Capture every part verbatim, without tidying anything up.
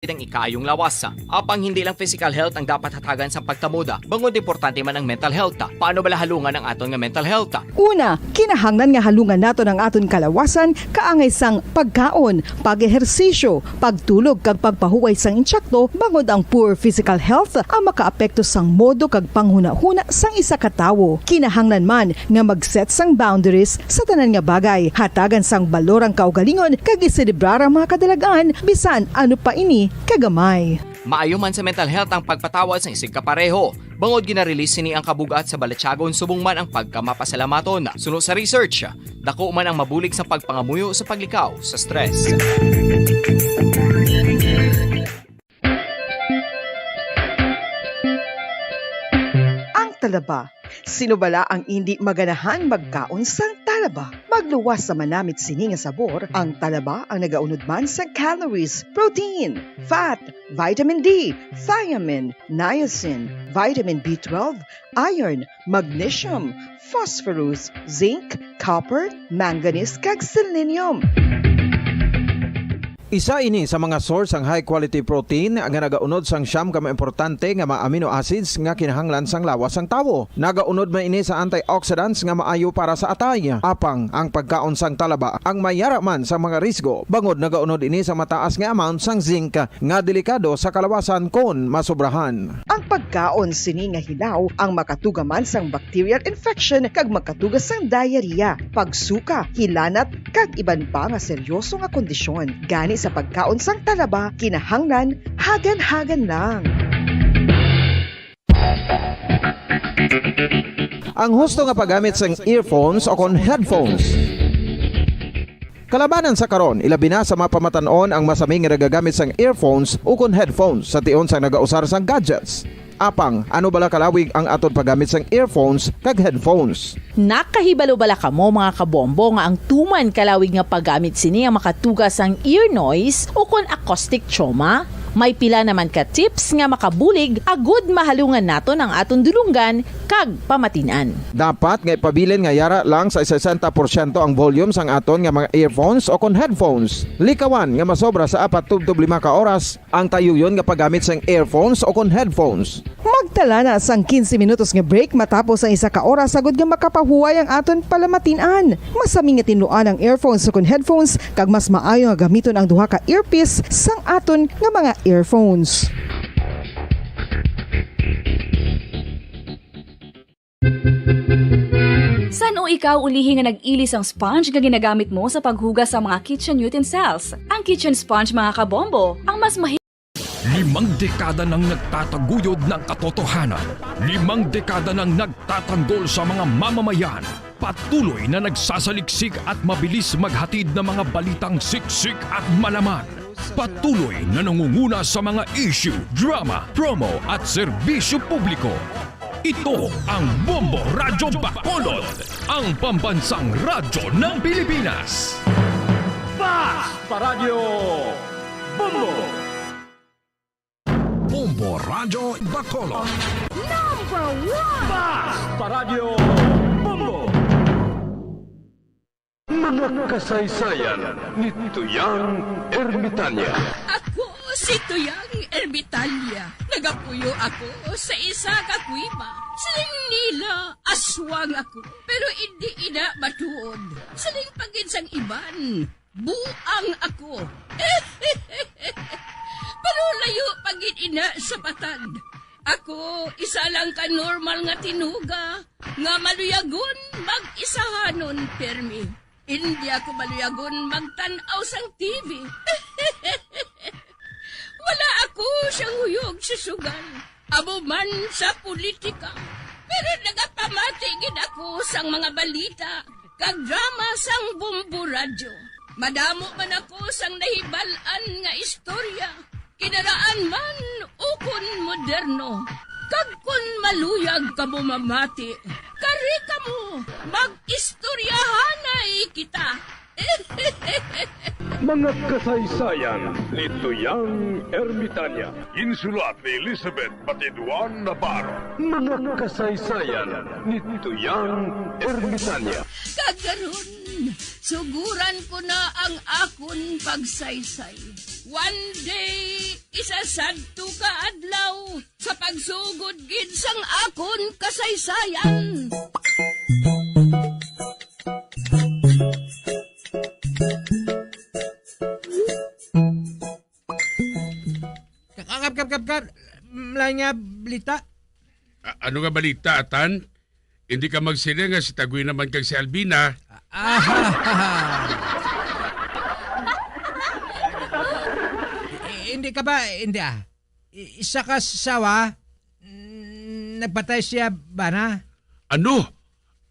ang ikaayong lawas. Apang hindi lang physical health ang dapat hatagan sang pagtamuda, bangod importante man ang mental health. Paano bala halungan ang aton nga mental health? Una, kinahanglan nga halungan naton ang aton kalawasan kaangay sang pagkaon, pag-ehersisyo, pagtulog kag pagpahuway sang intsakto, bangod ang poor physical health ang makaapekto sang modo kag panghunahuna sang isa ka tawo. Kinahanglan man nga mag-set sang boundaries sa tanan nga bagay, hatagan sang balor ang kaugalingon kag iselebrar ang mga kadalag-an bisan ano pa ini kagamay. Maayo man sa mental health ang pagpatawad sang isigkapareho, bangod gina-release sini ang kabug-at sa balatyagon subong man ang pagkamapasalamaton. Suno sa research, dako man ang mabulig sa pagpangamuyo sa paglikaw sa stress. Ang talaba. Sino bala ang indi maganahan magkaon sang talaba? Magluwas sa manamit sini nga sabor, ang talaba ang nagaunod man sang calories, protein, fat, vitamin D, thiamine, niacin, vitamin B twelve, iron, magnesium, phosphorus, zinc, copper, manganese, kag selenium. Isa ini sa mga source sang high quality protein nga nagaunod sang siyam ka mga importante nga mga amino acids nga kinahanglan sang lawas sang tawo. Nagaunod man ini sa antioxidants nga maayo para sa atay. Apang ang pagkaon sang talaba ang mayara man sa mga risgo, bangod nagaunod ini sa mataas nga amount sang zinc nga delikado sa kalawasan kon masobrahan. Ang pagkaon sini nga hilaw ang makatuga man sang bacterial infection kag makatuga sang diarrhea, pagsuka, hilanat, kag iban pa nga seryoso nga kondisyon. Gani sa pagkaon sang talaba, kinahanglan hagan-hagan lang. Ang husto nga paggamit sang earphones o kon headphones. Kalabanan sa karon, ilabi na sa mga pamatan-on ang masami nga nagagamit sang earphones ukon headphones sa tion sang nagausar sang gadgets. Apang, ano bala kalawig ang aton paggamit sang earphones kag headphones? Nakahibalo bala kamo, mga kabombo, nga ang tuman kalawig nga paggamit sini ang makatuga sang ear noise ukon acoustic trauma? May pila naman ka tips nga makabulig agud mahalungan naton ang aton dulonggan kag pamatin-an. Dapat nga ipabilin nga yara lang sa sesenta porsyento ang volume sang aton nga mga earphones o kon headphones. Likawan nga masobra sa apat tubtob lima ka oras ang tayuyon nga paggamit sang earphones o kon headphones. Magtala na sang quince minutos nga break matapos ang isa ka oras agud nga makapahuway ang aton palamatin-an. Masami nga tinluan ang earphones o kon headphones, kag mas maayo nga gamiton ang duha ka earpiece sang aton nga mga earphones. San-o ikaw ulihi nga nag-ili sang sponge nga ginagamit mo sa paghugas sa mga kitchen utensils? Ang kitchen sponge, mga kabombo, ang mas mahi- Limang dekada nang nagtataguyod ng katotohanan. Limang dekada nang nagtatanggol sa mga mamamayan. Patuloy na nagsasaliksik at mabilis maghatid ng mga balitang siksik at malaman. Patuloy na nangunguna sa mga issue, drama, promo at serbisyo publiko. Ito ang Bombo Radyo Bacolod, ang pambansang radyo ng Pilipinas. Fast Paradyo Bombo! Bombo Radyo Bacolod. Number one! Fast Paradyo Bombo! Mga kasaysayan ni Tuyang Ermitanya. Ako si Tuyang Ermitanya. Nagapuyo ako sa isa ka kuweba. Siling nila, aswang ako. Pero indi ina matuod. Siling pa gid sang iban, buang ako. Pero layo pa gid ina sa patag. Ako, isa lang ka normal nga tinuga nga maluyagon mag-isahanon pirmi. Indi ako maluyagon magtan-aw sang T V. Wala ako siyang huyog sa sugal, amo man sa politika. Pero nagapamati gid ako sang mga balita kag drama sang Bombo Radyo. Madamo man ako sang nahibal-an nga istorya, kinaraan man ukon moderno. Kag kon maluyag kamo mamati, kari kamo, mag-istoryahanay kita. Mga kasaysayan ni Tuyang Ermitanya. Ginsulat ni Elizabeth Batiduan Navarro. Mga kasaysayan ni Tuyang Ermitanya. Kag karon, suguran ko na ang akon pagsaysay. One day, isa sadto ka adlaw, sa pagsugod gid sang akon kasaysayan. Kap, kap, kap, kap, kap. Malay nga balita. A-, ano nga balita, Atan? Hindi ka magsiling nga si Tagoy naman kag si Albina. Ah. I-, hindi ka ba, hindi ah. I-, isa ka sawa, mm, nagpatay siya, bana? Ano?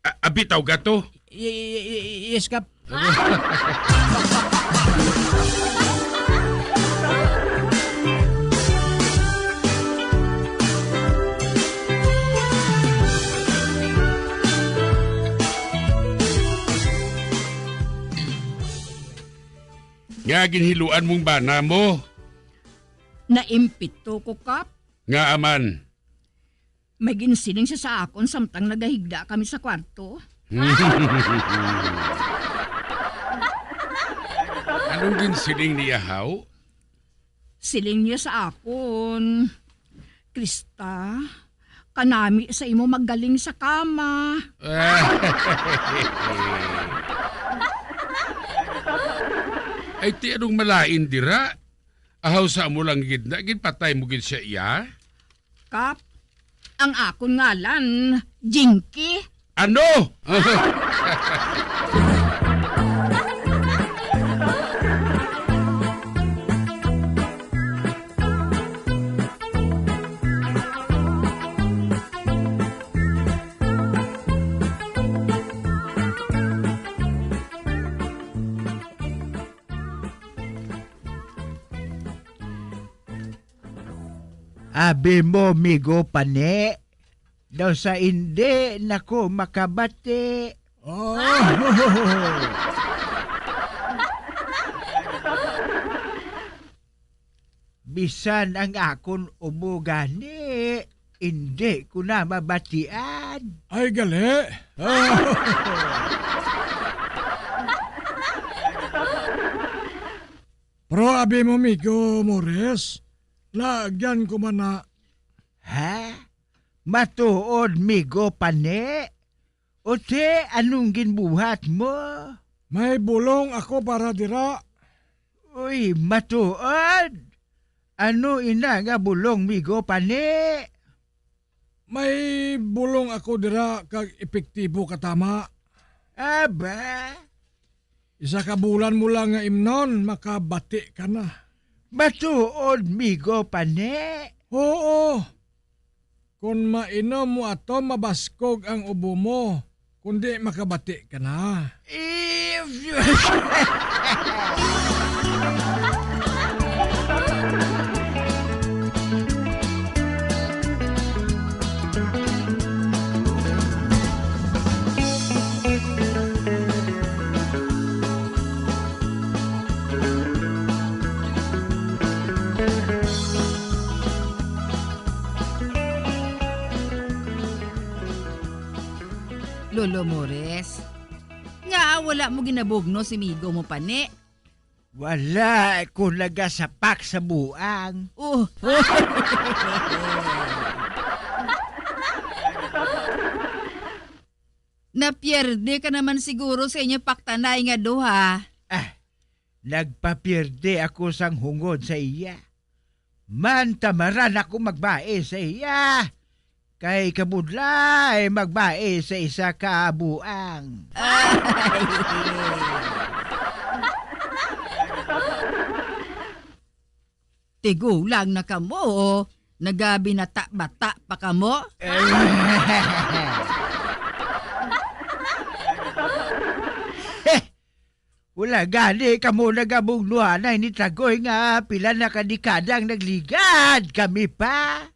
A-, abitaw ka to? Y-, y-, y-, y-, yes, Kap. Nga ginhiluan mong bana mo? Naimpito ko, Kap. Nga aman? May ginsiling siya sa akon samtang nagahigda kami sa kwarto. Anong ginsiling niya, haw? Siling niya sa akon, "Krista, kanami sa imo maggaling sa kama." Ay, ti anong malain dira? Ahaw sa amo lang gid na, ginpatay mo gid siya, iya? Kap, ang akon ngalan, Jinky. Ano? Abi mo, migo Pani, daw sa indi na ko makabati. Oh. Bisan ang akon ubo gani, indi ko na mabatian. Ay, gali. Pero abi mo, migo Morris, laagyan ko man na. Ha? Matuod, migo Pani? O ti, anong ginbuhat mo? May bulong ako para dira. Uy, matuod? Ano ina nga bulong, migo Pani? May bulong ako dira kag epektibo katama. Aba? Isa ka bulan mo lang nga imnon, makabati ka na. Matuod, migo Pani? Oo. Kon mainom mo ato, mabaskog ang ubo mo, kundi makabati ka na. If you Lolo Mores, nga wala mo ginabugno si migo mo Pani? Wala ko nagasapak sa buang. Oh. Napierde ka naman siguro sa inyo paktanay nga duha. Ah, nagpapierde ako sang hungod sa iya. Man tamaran ako magbae sa iya. Kay kabudlay magbae sa isa ka buang. Ay. Tigulang na kamo, nagabinata-bata pa kamo? Wala gani kamo nagabugnuanay ni Tagoy nga pila na ka dekada ang nagligad kami pa.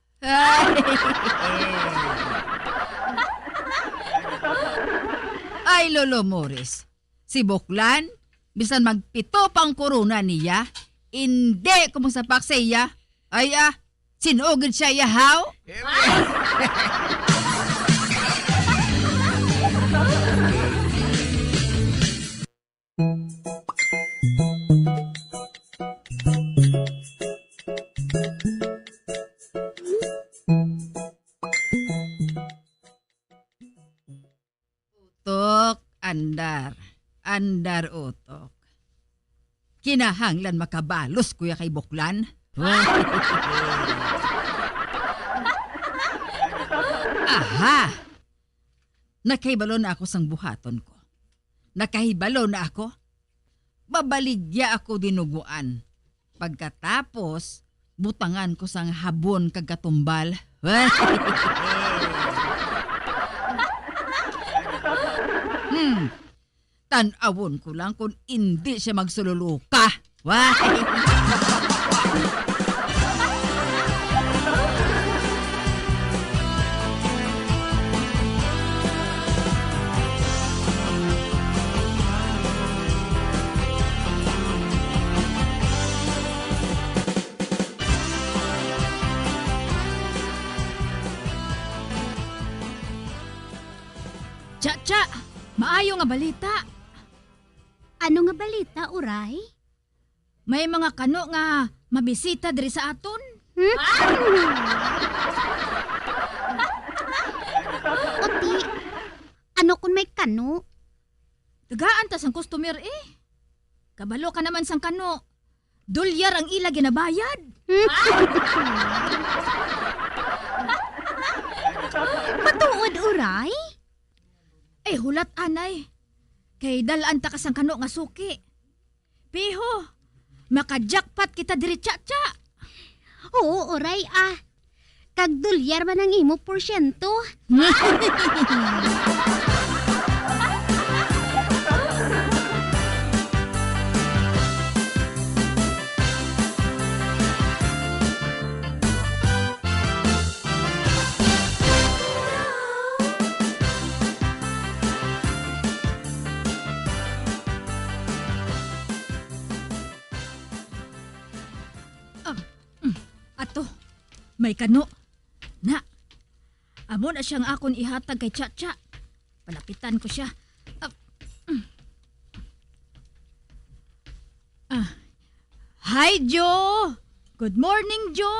Ay, Lolo Morris, si Buklan, bisan magpito pa ang korona niya, indi ko magsapak sa iya. Ay, ah, sin-o gid siya iya, haw? Utok, andar. Andar, utok. Kinahanglan makabalos ko ya kay Buklan. Aha! Nakahibalo na ako sang buhaton ko. Nakahibalo na ako. Babaligya ako dinuguan. Pagkatapos, butangan ko sang habon kag katumbal. Hmm. Tan-awon ko lang kon indi siya magsululuka. Wah! Cha-cha! Maayo nga balita! Ano nga balita, Uray? May mga kano nga mabisita diri sa aton. Hmm? Ati, ano kun may kano? Tagaan ta sang customer, eh. Kabalo ka naman sang kano. Dolyar ang ila ginabayad. Hmm? Matuod, Uray? Ay, hulat anay. Kay dal-an ta ka sang kano nga suki. Piho, maka-jackpot kita diri, Cha-cha. Oo, Uray, ah. Kag dolyar man ang imo porsyento. Ah, mm, ato, may kano. Na, amo na siyang akon ihatag kay Cha-cha. Palapitan ko siya. Ah, mm. Ah. Hi, Jo! Good morning, Jo!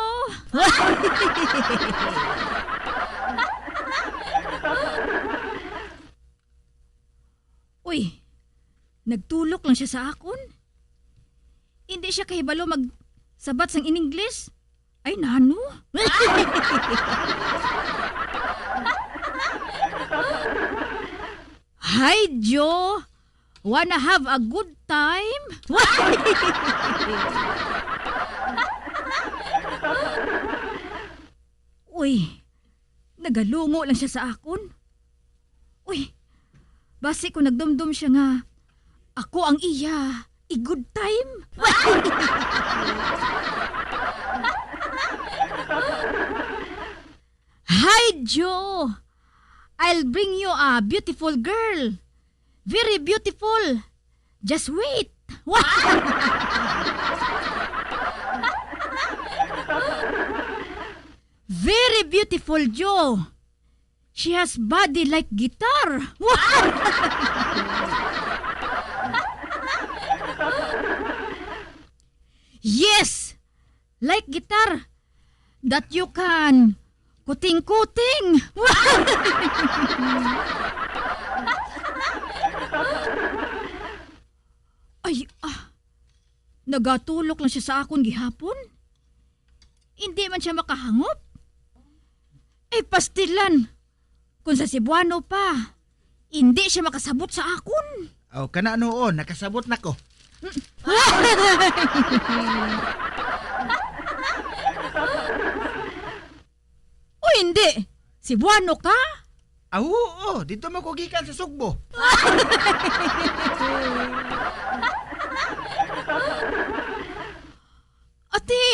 Uy, nagtulok lang siya sa akon. Hindi siya kahibalo magsabat sang in English. Ay, nano? Hi, Jo! Wanna have a good time? Uy, nagalungo lang siya sa akon. Uy, basi ko nagdumdom siya nga ako ang iya i-good time. Hi, Jo! I'll bring you a beautiful girl. Very beautiful. Just wait. Very beautiful, Jo. She has body like guitar. Yes, like guitar that you can kuting-kuting. Ay, ah, nagatulok lang siya sa akon gihapon. Hindi man siya makahangop. Ay, pastilan! Kung sa Cebuano pa, hindi siya makasabot sa akon. Aw, kana noon, nakasabot na ko. O hindi, Cebuano ka? Aw, oo, dito mo ko gikan sa Sugbo. Ati,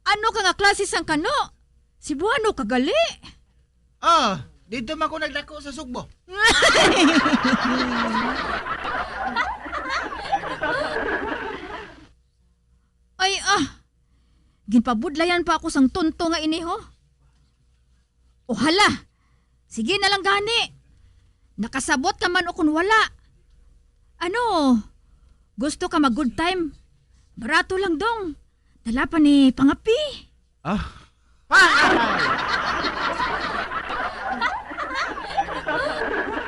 ano ka nga klase sang kano? Cebuano ka gali? Ah, dito man ko nagdako sa Sugbo. Ay, ah, ginpabudlayan pa ako sang tonto nga ini, ho. O hala, sige na lang gani. Nakasabot ka man o kon wala. Ano, gusto ka mag-good time? Barato lang, dong. Wala pa ni pangapi. Ah?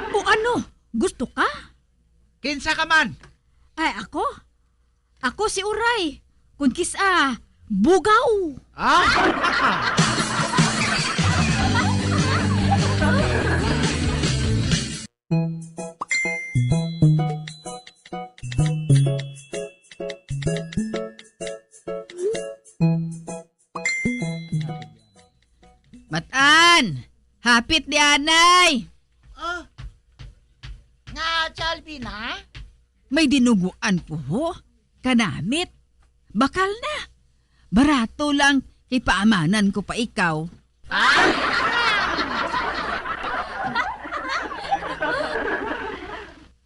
O ano? Gusto ka? Kinsa ka man? Ay, ako? Ako si Uray. Kun kis-a, bugaw. Ah? Matan! Hapit di anay! Ah, nga, Chalvina? May dinuguan ko, ho. Kanamit. Bakal na. Barato lang, kay paamanan ko pa ikaw. Ah?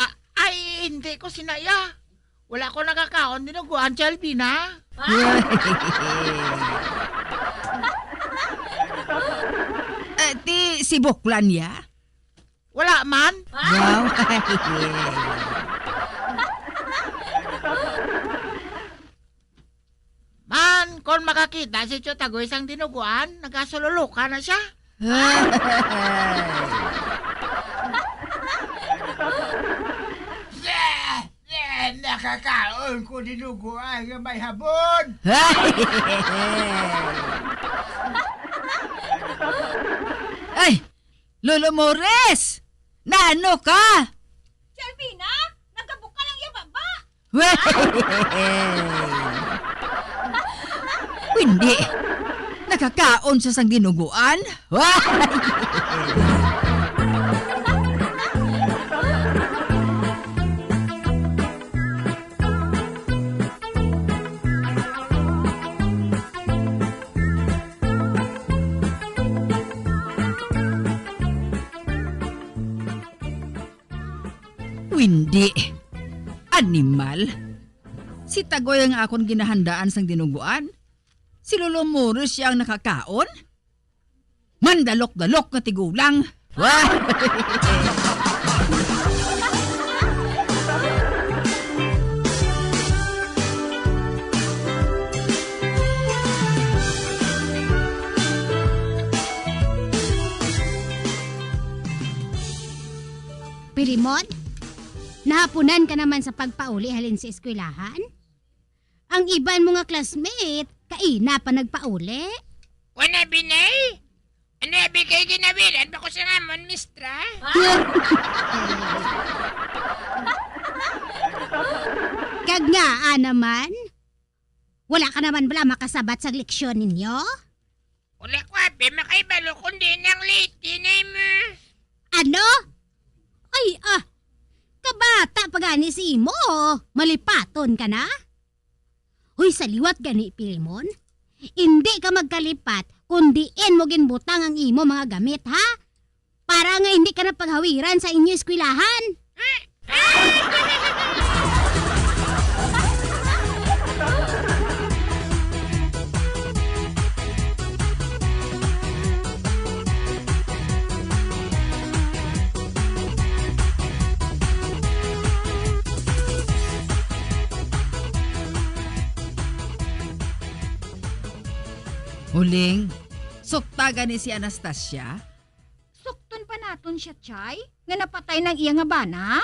Ah, ay, hindi ko sinaya. Wala ko nakakaon dinuguan, Chalvina. Eh, ti si Buklan ya? Wala man. Wow. Man, kon makakita si Tio Tagoy sang dinuguan, nagasululukan na sia. Eh, eh, nakakaon ko dinuguan nga may habon. Ay, Lolo Morris! Naano ka? Shelvina, nagabukal ang iya baba. Hindi. Nakakaon siya sang dinuguan. Hindi. Animal. Si Tagoy ang akon ginahandaan sang dinuguan. Si Lolo Morris siya ang nakakaon. Mandalok-dalok nga tigulang. Pilimon, nahapunan ka naman sa pagpauli halin sa eskwelahan? Ang iban mo nga classmate, kaina pa nagpauli. Wala, Binay. Ano, abi, kay ginawilan pa ko sa amon, mistra? Kag ngaa naman? Wala ka naman bala makasabat sa leksyon ninyo? Wala ko, abi, makaibalo kundi nang late na mo. Ano? Ay, ah, kabata pa gani si imo, malipaton ka na? Hoy, sa liwat gani, Pilimon, indi ka magkalipat kon diin mo ginbutang ang imo mga gamit, ha? Para nga indi ka na paghawiran sa inyo eskwelahan. Huling, sukta gani si Anastasia? Sukton pa naton siya, Chay, nga napatay nang iya nga bana?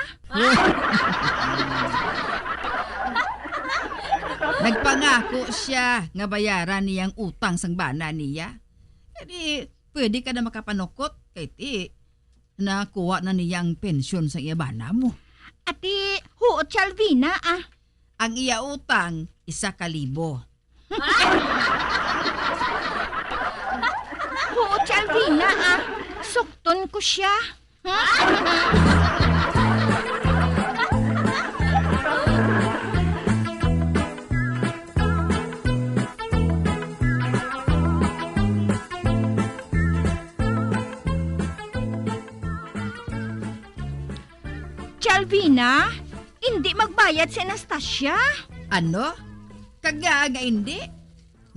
Nagpangako siya nga bayaran niya ang utang sang bana niya. Kani, pwede ka na makapanukot, kay ti, nakuha na niya ang pensyon sang iya bana mo. Ati, huot si Alvina, ah. Ang iya utang, isa ka libo. Huot si Alvina, ah. Sukton ko siya. Si Alvina, indi magbayad si Anastasia. Ano? Kag ngaa nga indi?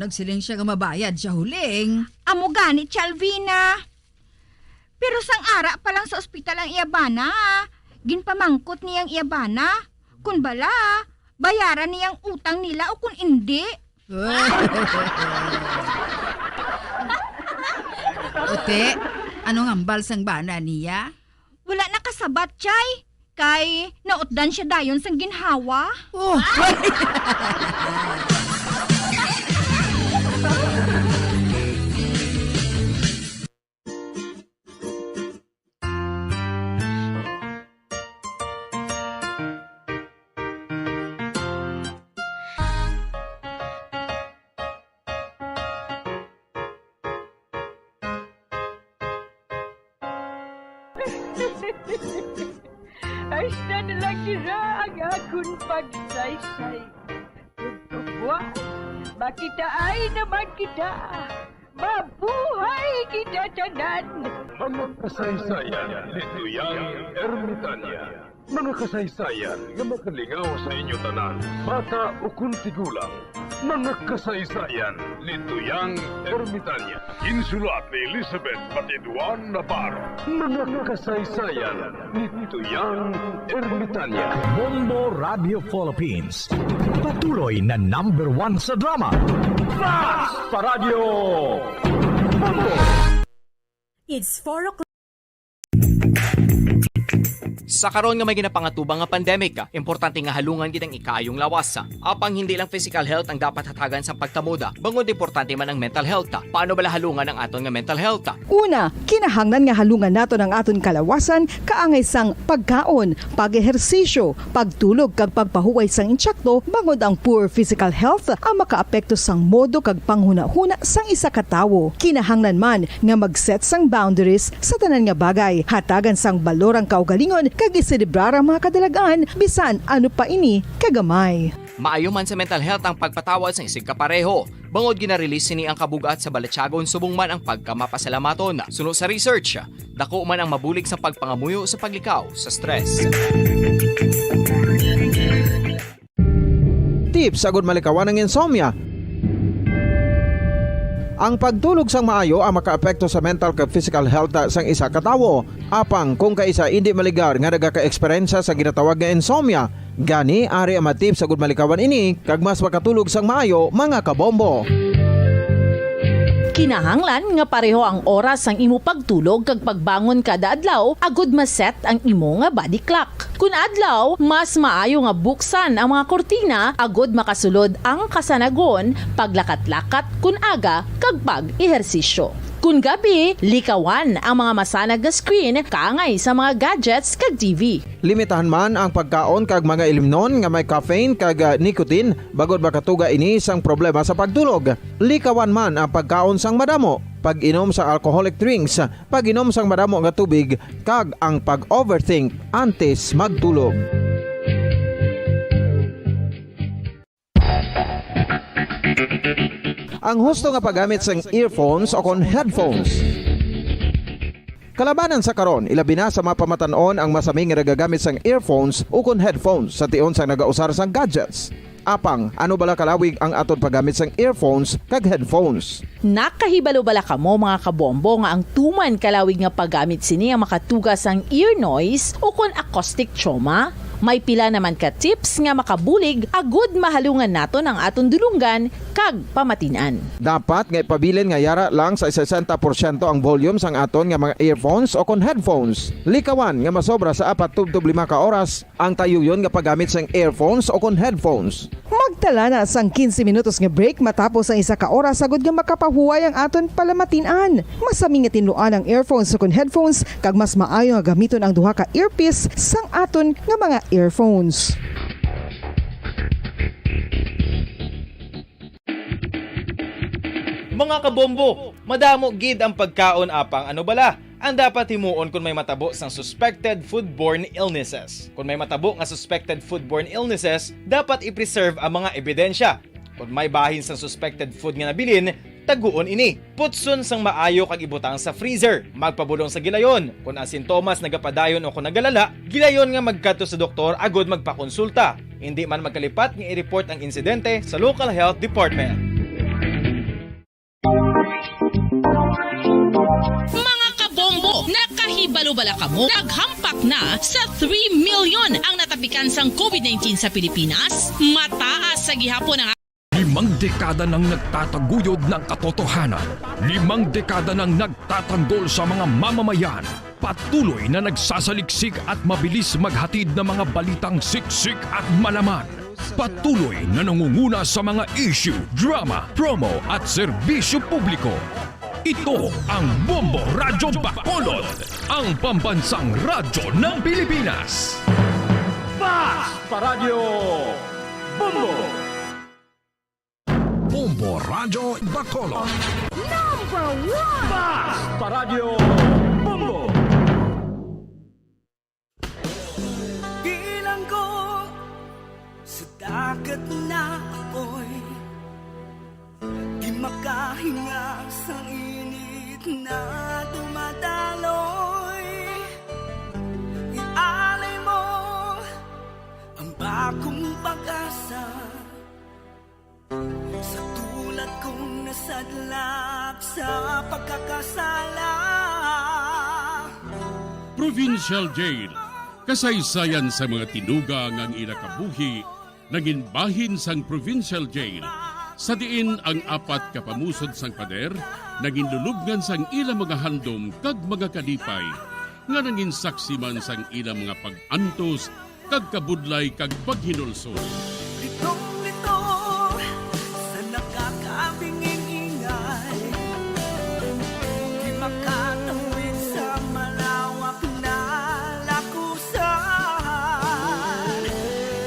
Nagsiling sia nga mabayad sia huling. Amo gani, si Alvina. Pero sang ara pa lang sa ospital ang iya bana, ginpamangkot niya ang iya bana kon bala bayaran niya ang utang nila o kon indi. Ute, ano nga hambal sang bana niya? Wala nakasabat, Chay. Kay nautdan siya dayon sang ginhawa. Oh. Hasta na lang dira ang akon pagsaysay. Ug kabuas, makitaan naman kita. Mabuhay kita tanan! Mga kasaysayan ni Tuyang Ermitanya. Mga kasaysayan nga makalingaw sa inyo tanan, bata ukon tigulang. Mga kasaysayan ni Tuyang Ermitanya. Ginsulat ni Elizabeth Batiduan Navarro. Mga kasaysayan ni Tuyang Ermitanya. Bombo Radio Philippines. Patuloy na number one sa drama. Fast pa Radyo Bombo! It's four o'clock. Sa karon nga may ginapangatubang nga pandemic, importante nga halungan gid ang ikaayong lawas. Apang hindi lang physical health ang dapat hatagan sang pagtamod, bangod importante man ang mental health. Paano bala halungan ang aton nga mental health? Una, kinahanglan nga halungan naton ang aton kalawasan kaangay sang pagkaon, pag-ehersisyo, pagtulog kag pagpahuway sang intsakto, bangod ang poor physical health ang makaapekto sang modo kag panghunahuna sang isa ka tawo. Kinahanglan man nga mag-set sang boundaries sa tanan nga bagay, hatagan sang balor ang kaugalingon kag iselebrar ang mga kadalag-an bisan ano pa ini kagamay. Maayo man sa mental health ang pagpatawad sang isigkapareho, bangod gina-release sini ang kabug-at sa balatyagon subong man ang pagkamapasalamaton. Suno sa research, dako man ang mabulig sa pagpangamuyo sa paglikaw sa stress. Tips agud malikawan ang insomnia. Ang pagtulog sang maayo ang makaapekto sa mental kag physical health sang isa ka tawo. Apang kung kaisa indi maligar nga nagaka-eksperyensya sa ginatawag nga insomnia, gani ari ang mga tips agud malikawan ini kag mas makatulog sang maayo, mga kabombo. Kinahanglan nga pareho ang oras sang imo pagtulog kag pagbangon kada adlaw agud ma-set ang imo nga body clock. Kun adlaw, mas maayo nga buksan ang mga kurtina agud makasulod ang kasanagon, paglakat-lakat kun aga, kag pag-ehersisyo. Kun gabi, likawan ang mga masanag nga screen kaangay sa mga gadgets kag T V. Limitahan man ang pagkaon kag mga ilimnon nga may caffeine kag, ah, nicotine, bangod makatuga ini sang problema sa pagtulog. Likawan man ang pagkaon sang madamo, pag-inom sa alcoholic drinks, pag-inom sang madamo nga tubig, kag ang pag-overthink antes magtulog. Ang husto nga paggamit sang earphones o kon headphones. Kalabanan sa karon, ilabi na sa mga pamatan-on ang masami nga nagagamit sang earphones o kon headphones sa tion sang nagausar sang gadgets. Apang, ano bala kalawig ang aton paggamit sang earphones kag headphones? Nakahibalo bala kamo, mga kabombo, nga ang tuman kalawig nga paggamit sini ang makatuga sang ear noise o kon acoustic trauma? May pila naman ka tips nga makabulig agud mahalungan naton ang aton dulonggan kag pamatin-an. Dapat nga ipabilin nga yara lang sa sesenta porsyento ang volume sang aton nga mga earphones o kon headphones. Likawan nga masobra sa apat tubtob lima ka oras ang tayuyon nga paggamit sang earphones o kon headphones. Magtala na sang quince minutos nga break matapos ang isa ka oras, agud nga makapahuway ang aton palamatin-an. Masami nga tinluan ang earphones o kon headphones, kag mas maayo nga gamiton ang duha ka earpiece sang aton nga mga earphones. Mga kabombo, madamo gid ang pagkaon, apang ano bala ang dapat himuon kon may matabo sang suspected foodborne illnesses? Kon may matabo nga suspected foodborne illnesses, dapat i-preserve ang mga ebidensya. Kon may bahin sang suspected food nga nabilin, taguon ini. Putson sang maayo kag ibutang sa freezer. Magpabulong sa gilayon. Kon ang sintomas nagapadayon o kon nagalala, gilayon nga magkadto sa doktor agud magpakonsulta. Indi man magkalipat nga i-report ang insidente sa local health department. Mga kabombo, nakahibalo bala kamo? Naghampak na sa three million ang natapikan sang covid nineteen sa Pilipinas. Mataas sa gihapon ang Limang dekada nang nagtataguyod ng katotohanan. Limang dekada nang nagtatanggol sa mga mamamayan. Patuloy na nagsasaliksik at mabilis maghatid ng mga balitang siksik at malaman. Patuloy na nangunguna sa mga issue, drama, promo at serbisyo publiko. Ito ang Bombo Radyo Bacolod, ang pambansang radyo ng Pilipinas. Basta Radyo Bombo! Bombo Radyo Bacolod. Number one! Basta Radyo Bombo! Bilanggo sa dagat na apoy, di makahinga sa init na dumadaloy. Ialay mo ang bagong pag-asa. Sa tulad kong nasadlak sa pagkakasala. Provincial Jail. Kasaysayan sa mga tinuga nga ang ila kabuhi nangin bahin sang Provincial Jail, sa diin ang apat ka pamusod sang pader nangin lulubngan sang ila mga handom kag mga kalipay, nga nangin saksi man sang ila mga pag-antos kag kabudlay kag paghinulsol. Litong-lito sa nakakabinging ingay, di makatawid sa malawak na lakusan.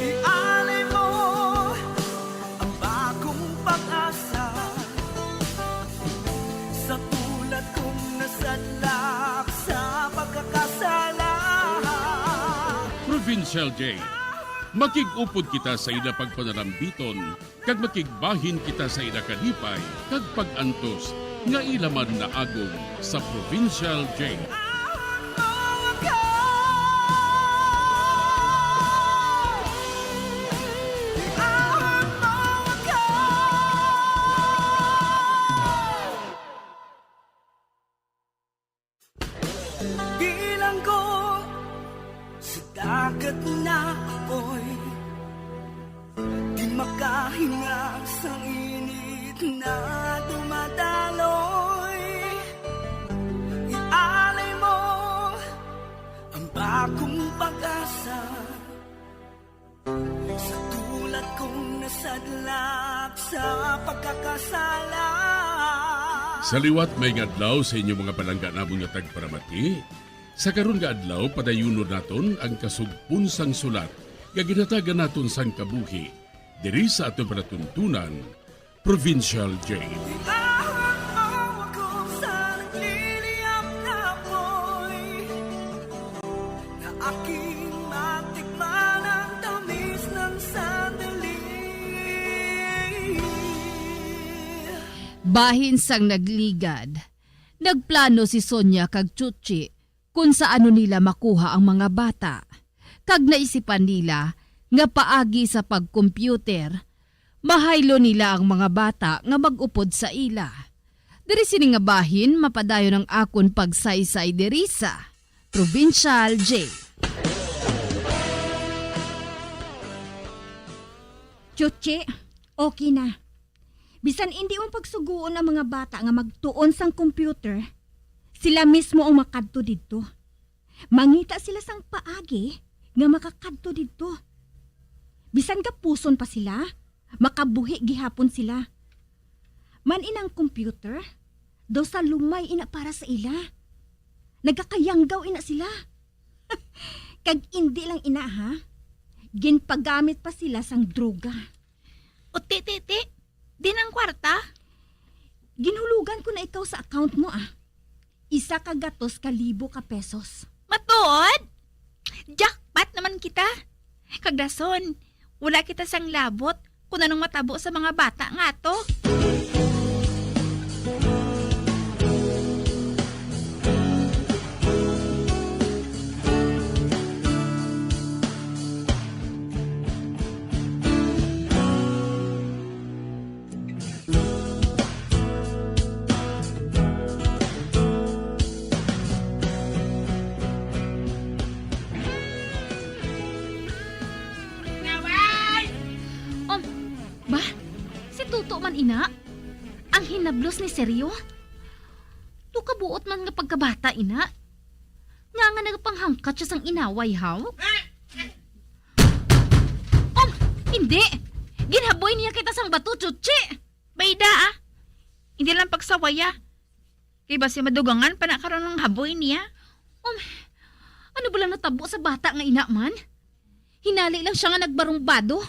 Ialay mo ang bagong pag-asa. Sa tulad kong nasadlak sa pagkakasala. Provincial Jail. Makig-upod kita sa ila pagpanalambiton, kag makigbahin kita sa ila kalipay kag pag-antos nga ila man naagom sa Provincial Jail. Bilanggo sa dagat na apoy, di makahinga sa init na dumadaloy. Ialay mo ang bagong pag-asa. Sa tulad kong nasadlak sa pagkakasala. Sa liwat, maayong adlaw sa inyo mga palangga namon nga tagparamati. Sa karon nga adlaw, padayunon naton ang kasugpon sang sulat nga ginhatagan naton sang kabuhi diri sa aton palatuntunan, Provincial Jail. Iahon mo ako sa nagliliyab na apoy, na aking matikman ang tamis ng sandali. Bahin sang nagligad, nagplano si Sonia kag Chuchi kon sa ano nila makuha ang mga bata, kag naisipan nila nga paagi sa pag-computer, mahaylo nila ang mga bata nga mag-upod sa ila. Diri sini nga bahin mapadayon ang akon pagsaysay diri sa Provincial Jail. Chuchi, okay na. Bisan indi mo pagsugoon ang mga bata nga magtuon sang computer, sila mismo ang makadto didto. Mangita sila sang paagi nga makakadto didto. Bisan gapuson pa sila, makabuhi gihapon sila. Man inang computer, daw salumay ina para sa ila. Nagakayanggaw ina sila. Kag indi lang ina, ha? Ginpagamit pa sila sang droga. O, ti, ti, ti, din ang kwarta? Ginhulugan ko na ikaw sa account mo, ah. Isa ka gatos ka libo ka pesos. Matuod? Jackpot naman kita. Kag dason, wala kita sang labot kung anong matabo sa mga bata nga ato. Naway! Um, ba? Si Tut-, ni Seryo? Daw kabuot man nga pagkabata ina. Nga nga nagapanghangkat siya sang inaway, haw? Oh, hindi! Ginhaboy niya kita sang bato, Chuchi! Bayda, ah! Hindi lang pagsawaya. Kay basi madugangan pa na karon ang haboy niya. Um, ano ba lang natabo sa bata nga ina man? Hinali lang siya nga nagbarumbado,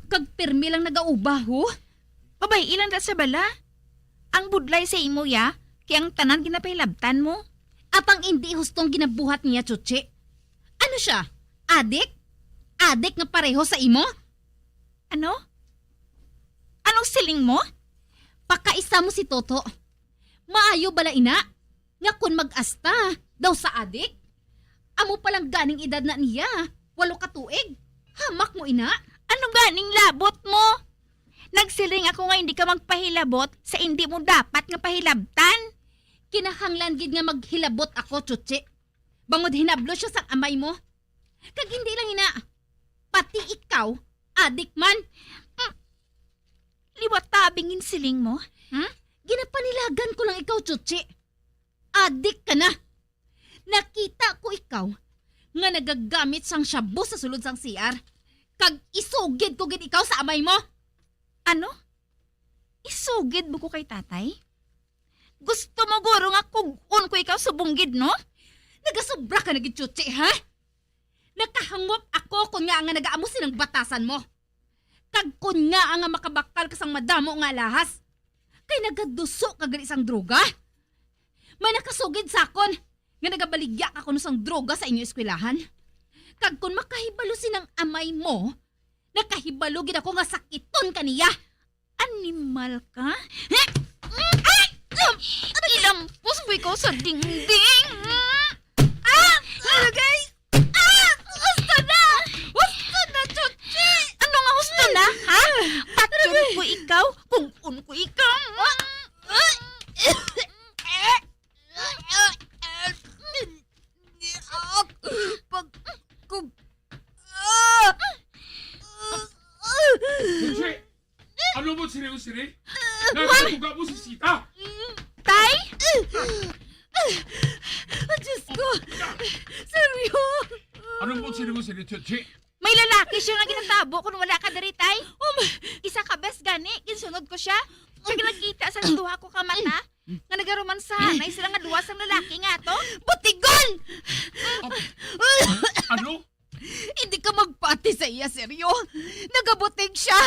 kag pirmi lang nagaubaho. Mabay-i lang da sa bala. Ang budlay sa imo, ya, kay ang tanan ginapahilabtan mo. Apang indi husto ang ginabuhat niya, Chuchi. Ano siya? Adik? Adik nga pareho sa imo? Ano? Anong siling mo? Pakaisa mo si Toto. Maayo bala ina nga kon mag-asta daw sa adik? Amo pa lang ganing edad na niya, walo ka tuig. Hamak mo ina. Ano ganing labot mo? Nagsiling ako nga hindi ka magpahilabot sa hindi mo dapat nga pahilabtan. Kinahanglan gid nga maghilabot ako, Chuchi. Bangod hinablo siya sang amay mo. Kag hindi lang ina, pati ikaw, adik man. Mm. Liwat tabing in siling mo, hmm? Ginapanilagan ko lang ikaw, Chuchi. Adik ka na. Nakita ko ikaw nga nagagamit sang shabu sa sulod sang C R. Kag isugid ko gid ikaw sa amay mo. Ano? Isugid mo ko kay tatay? Gusto mo guro nga kug-on ko ikaw subong gid, no? Nagasobra ka na gid, Chuchi, ha? Nakahangop ako kon ngaa nga nagaamo sing batasan mo. Kag kon ngaa nga makabakal ka sang madamo nga alahas. Kay nagaduso ka gali sang droga. May nakasugid sa akon nga nagabaligya ka kuno sang droga sa inyo eskwelahan. Kag kon makahibalo sing amay mo, nakahibalo gid ako nga sakiton ka niya. Animal ka? Ay! Ilampos mo ikaw sa dingding! Ah! Alagay! Ah! Gusto na! Gusto na, Chuchi! Ano nga gusto na, ha? Patyon ko ikaw, kung un ko ikaw. Pag, kung, ah! Chuchi! Ano mo, siri, siri? Nagkuga mo si Sita? Tay? Ah, Diyos ko! Seryo! Ano mo, siri, siri, Chuchi? May lalaki siya nga ginatabo kung wala ka diri, tay. Oh, ma- Isa ka bes gani, ginsunod ko siya. Kag nakita sa duha ko ka mata nga nagaromansahanay sila nga duha sang lalaki nga to. Butigon! Ano? Hindi ka magpati sa iya, Seryo. Nagabutig siya.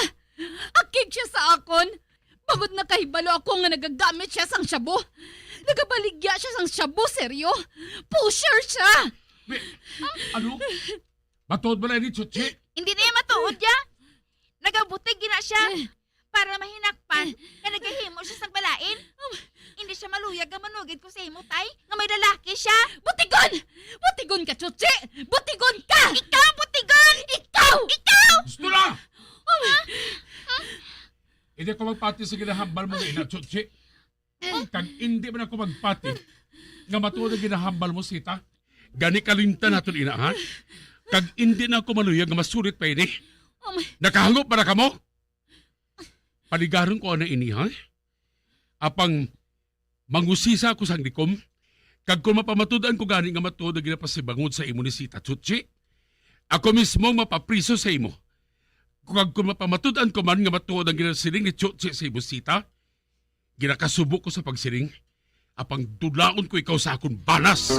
Akig siya sa akon. Bangod nakahibalo ako nga nagagamit siya sang shabu. Nagabaligya siya sang shabu, Seryo. Pusher siya. Wait, ano? Matuod ba na ini, Chuchi? Hindi na iya matuod, ya. Nagabutig gina siya. Para mahinakpan nga nagahimo siya sang balain. Hindi siya maluyag nga manugid ko sa imo, tay, nga may lalaki siya. Butigon! Butigon ka, Chuchi! Butigon ka! Ikaw, butigon! Ikaw! Ikaw! Gusto na! Hindi ko magpati sa ginahambal mo nga ina, Chuchi. Kag hindi man ako magpati nga matuod ang ginahambal mo, Sita. Gani kalimtan naton ina, ha? Kag hindi na ako maluyag nga masulit pa ini. Oh, my- Nakahangop ba na kamo? Paligaron ko ana ini, ha? Apang mangusisa ako sang likom, kag kung mapamatud-an ko gani nga matuod ang ginapasibangod sa imo ni Sita, Chuchi, ako mismo ang mapapriso sa imo. Kag kung mapamatud-an ko man nga matuod ang ginasiling ni Chuchi sa imo, Sita, ginakasubo ko sa pagsiling, apang dulaon ko ikaw sa akon balas.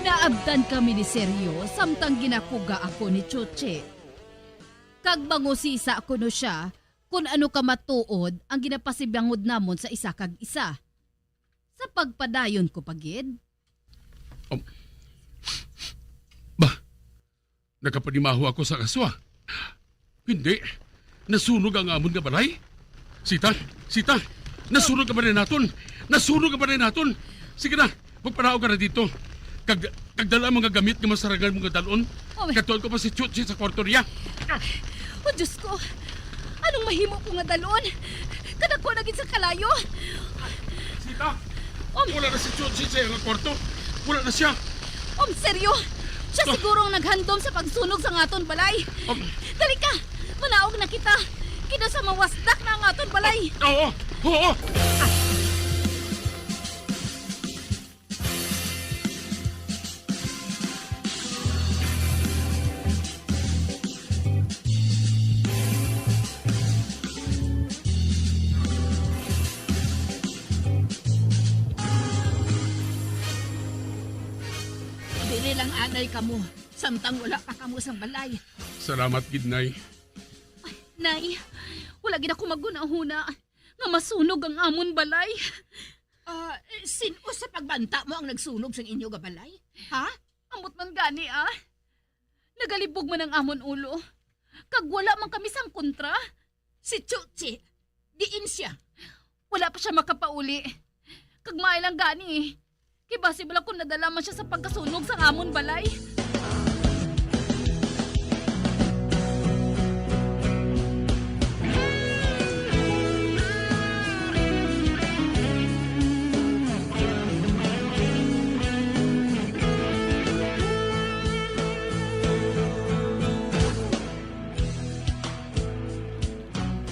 Naabtan kami ni Sergio samtang ginakuga ako ni Chuchi. Kag mangusisa kuno siya kon ano ka matuod ang ginapasibangod namon sa isa kag isa. Sa pagpadayon ko pa gid. Um, ba, nakapanimaho ako sa kaswa. Hindi. Nasunog ang amon nga balay. Sita, Sita, nasunog ang balay naton. Nasunog ang balay naton. Sige na, magpanaog ka na dito. Kag, kag dala ang mga gamit nga masarangan mo nga dalon. Oh, may- Katuan ko pa si Chuchi sa kwarto niya. Oh, Diyos ko! Anong mahimo ko nga dalon? Kadako na gid sa kalayo! Wala si Chuchi sa iyang kwarto. Wala na siya. Um, seryo? Siya Ah. siguro ang naghandom sa pagsunog sa aton balay. Um. Dali ka! Manaog na kita! Kita sa mawasdak na ang aton balay! Oo! Oo! Diri lang anay kamo, samtang wala pa kamo sang balay. Salamat gid, Nay. Nay, wala gid ako maghunahuna nga masunog ang amon balay. Ah, sin-o sa pagbanta mo ang nagsunog sang inyo nga balay? Ha? Ambot man gani, ah. Nagalibog man ang amon ulo. Kag wala man kami sang kontra. Si Chuchi, diin sia? Wala pa sia makapauli. Kag maay lang gani, kay basi bala kon nadala man sia sa pagkasunog sang amon balay.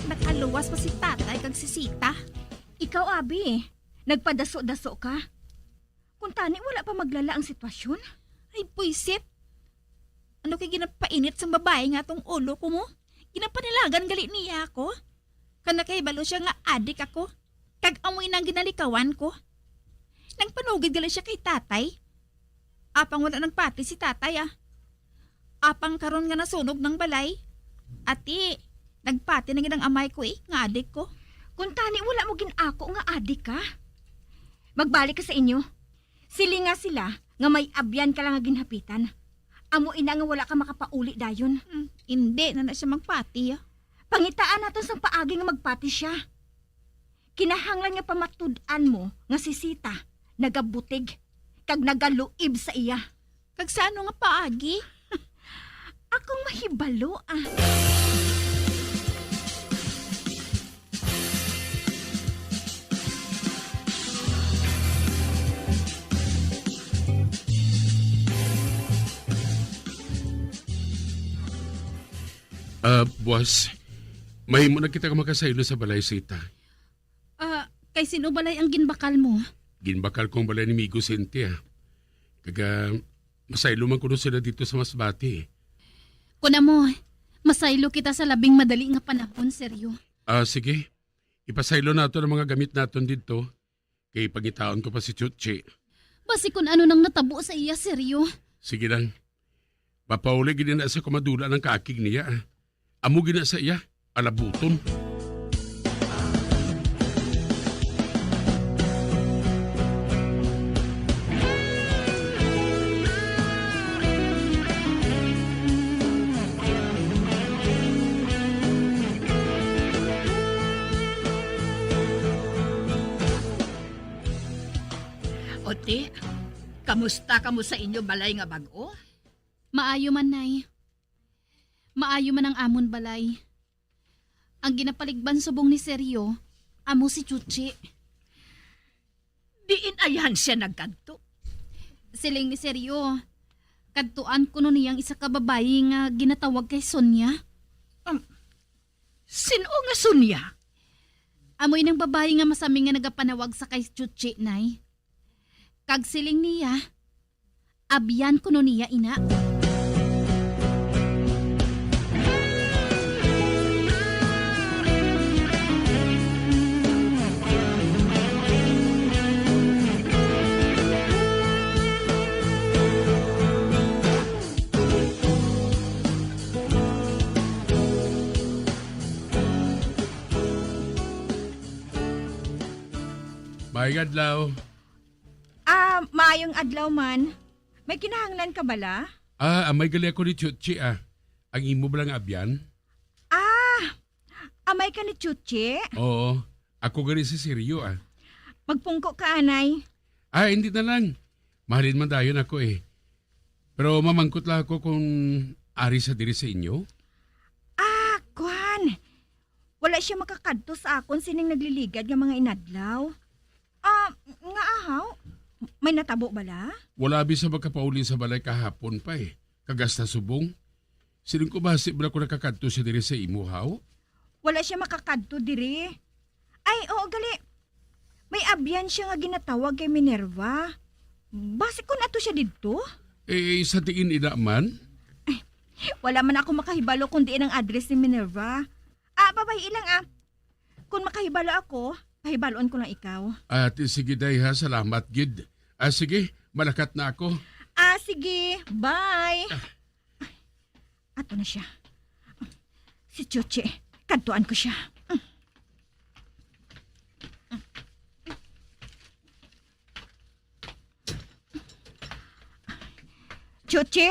Nakaluwas pa si tatay kag si Sita. Ikaw, abi, nagpadaso-daso ka. Kuntani, wala pa maglala ang sitwasyon? Ay, buisit. Ano kay ginapainit sang babayi nga atong ulo ko mo? Ginapanilagan gali niya ako. Kag nakahibalo sia nga adik ako. Kag amo ina ang ginalikawan ko. Nagpanugid gali sia kay tatay. Apang wala nagpati si tatay, ah. Apang karon nga nasunog nang balay, ati, nagpati na gid ang amay ko, eh, nga adik ko. Kuntani, wala mo gin-ako nga adik ka. Magbalik ka sa inyo. Silinga sila nga may abyan ka lang nga ginhapitan. Amo ina nga wala ka makapauli dayon. Hmm, indi na na sia magpati, ah. Pangitaan naton sang paagi nga magpati sia. Kinahanglan nga pamatud-an mo nga si Sita nagabutig kag nagaluib sa iya. Kag sa ano nga paagi? Akong mahibalo, ah. Ah, boss, mahimo na kita nga makasaylo sa balay, Sita. Ah, kay sin-o balay ang ginbakal mo? Ginbakal ko ang balay ni Migo Cynthia. Kag, ah, masaylo man kuno sila dito sa Masbate. Kun amo, masaylo kita sa labing madali nga panahon, Seryo. Ah, sige. Ipasaylo naton ang mga gamit naton didto. Kay pangitaon ko pa si Chuchi. Basi kun ano nang natabo sa iya, Seryo. Sige lang. Mapauli gid na sa kumadula ng kaakig niya, ah. Amo gid na sa iya, alabuton. Oti, kamusta kamo sa inyo balay nga bag-o? Maayo man, Nay. Maayo man ang amon balay. Ang ginapaligban subong ni Seryo, amo si Chuchi. Diin ayan sia nagkadto? Siling ni Seryo, kadtuan kuno niya ang isa ka babayi nga ginatawag kay Sonia. Um, sin-o nga Sonia? Amo inang babayi nga masami nga nagapanawag sa kay Chuchi, Nay. Kag siling niya, abyan kuno niya ina. Maayong adlaw. Ah, maayong adlaw man. May kinahanglan ka bala? Ah, amay gali ako ni Chuchi, ah. Ang imo bala nga abyan? Ah, amay ka ni Chuchi? Oo, ako gali si Seryo, ah. Magpungko ka, anay. Ah, hindi na lang. Mahalin man dayon ako, eh. Pero mamangkot lang ako kung ari sa diri sa inyo. Ah, kwan. Wala sia makakadto sa akon sining nagliligad nga mga inadlaw. Ah, nga ahaw? May natabo bala? Wala abi sa makapauli sa balay kahapon pa eh. Kag hasta subong. Siling ko, basi bala ko nakakadto siya diri sa imo, haw? Wala siya makakadto diri. Ay, oo, gali. May abyan siya nga ginatawag kay Minerva. Basi kun ato siya didto? Eh, sa diin ina man? Ay, wala man ako makahibalo kung diin ang address ni Minerva. Ah, babay lang ah. Kung makahibalo ako, pahibalon ko lang ikaw. Ah, ti-, sige, day, ha. Salamat gid. Ah, sige, malakat na ako. Ah, sige. Bye. Ah. Ato na siya. Si Chuchi, kadtuan ko siya. Chuchi,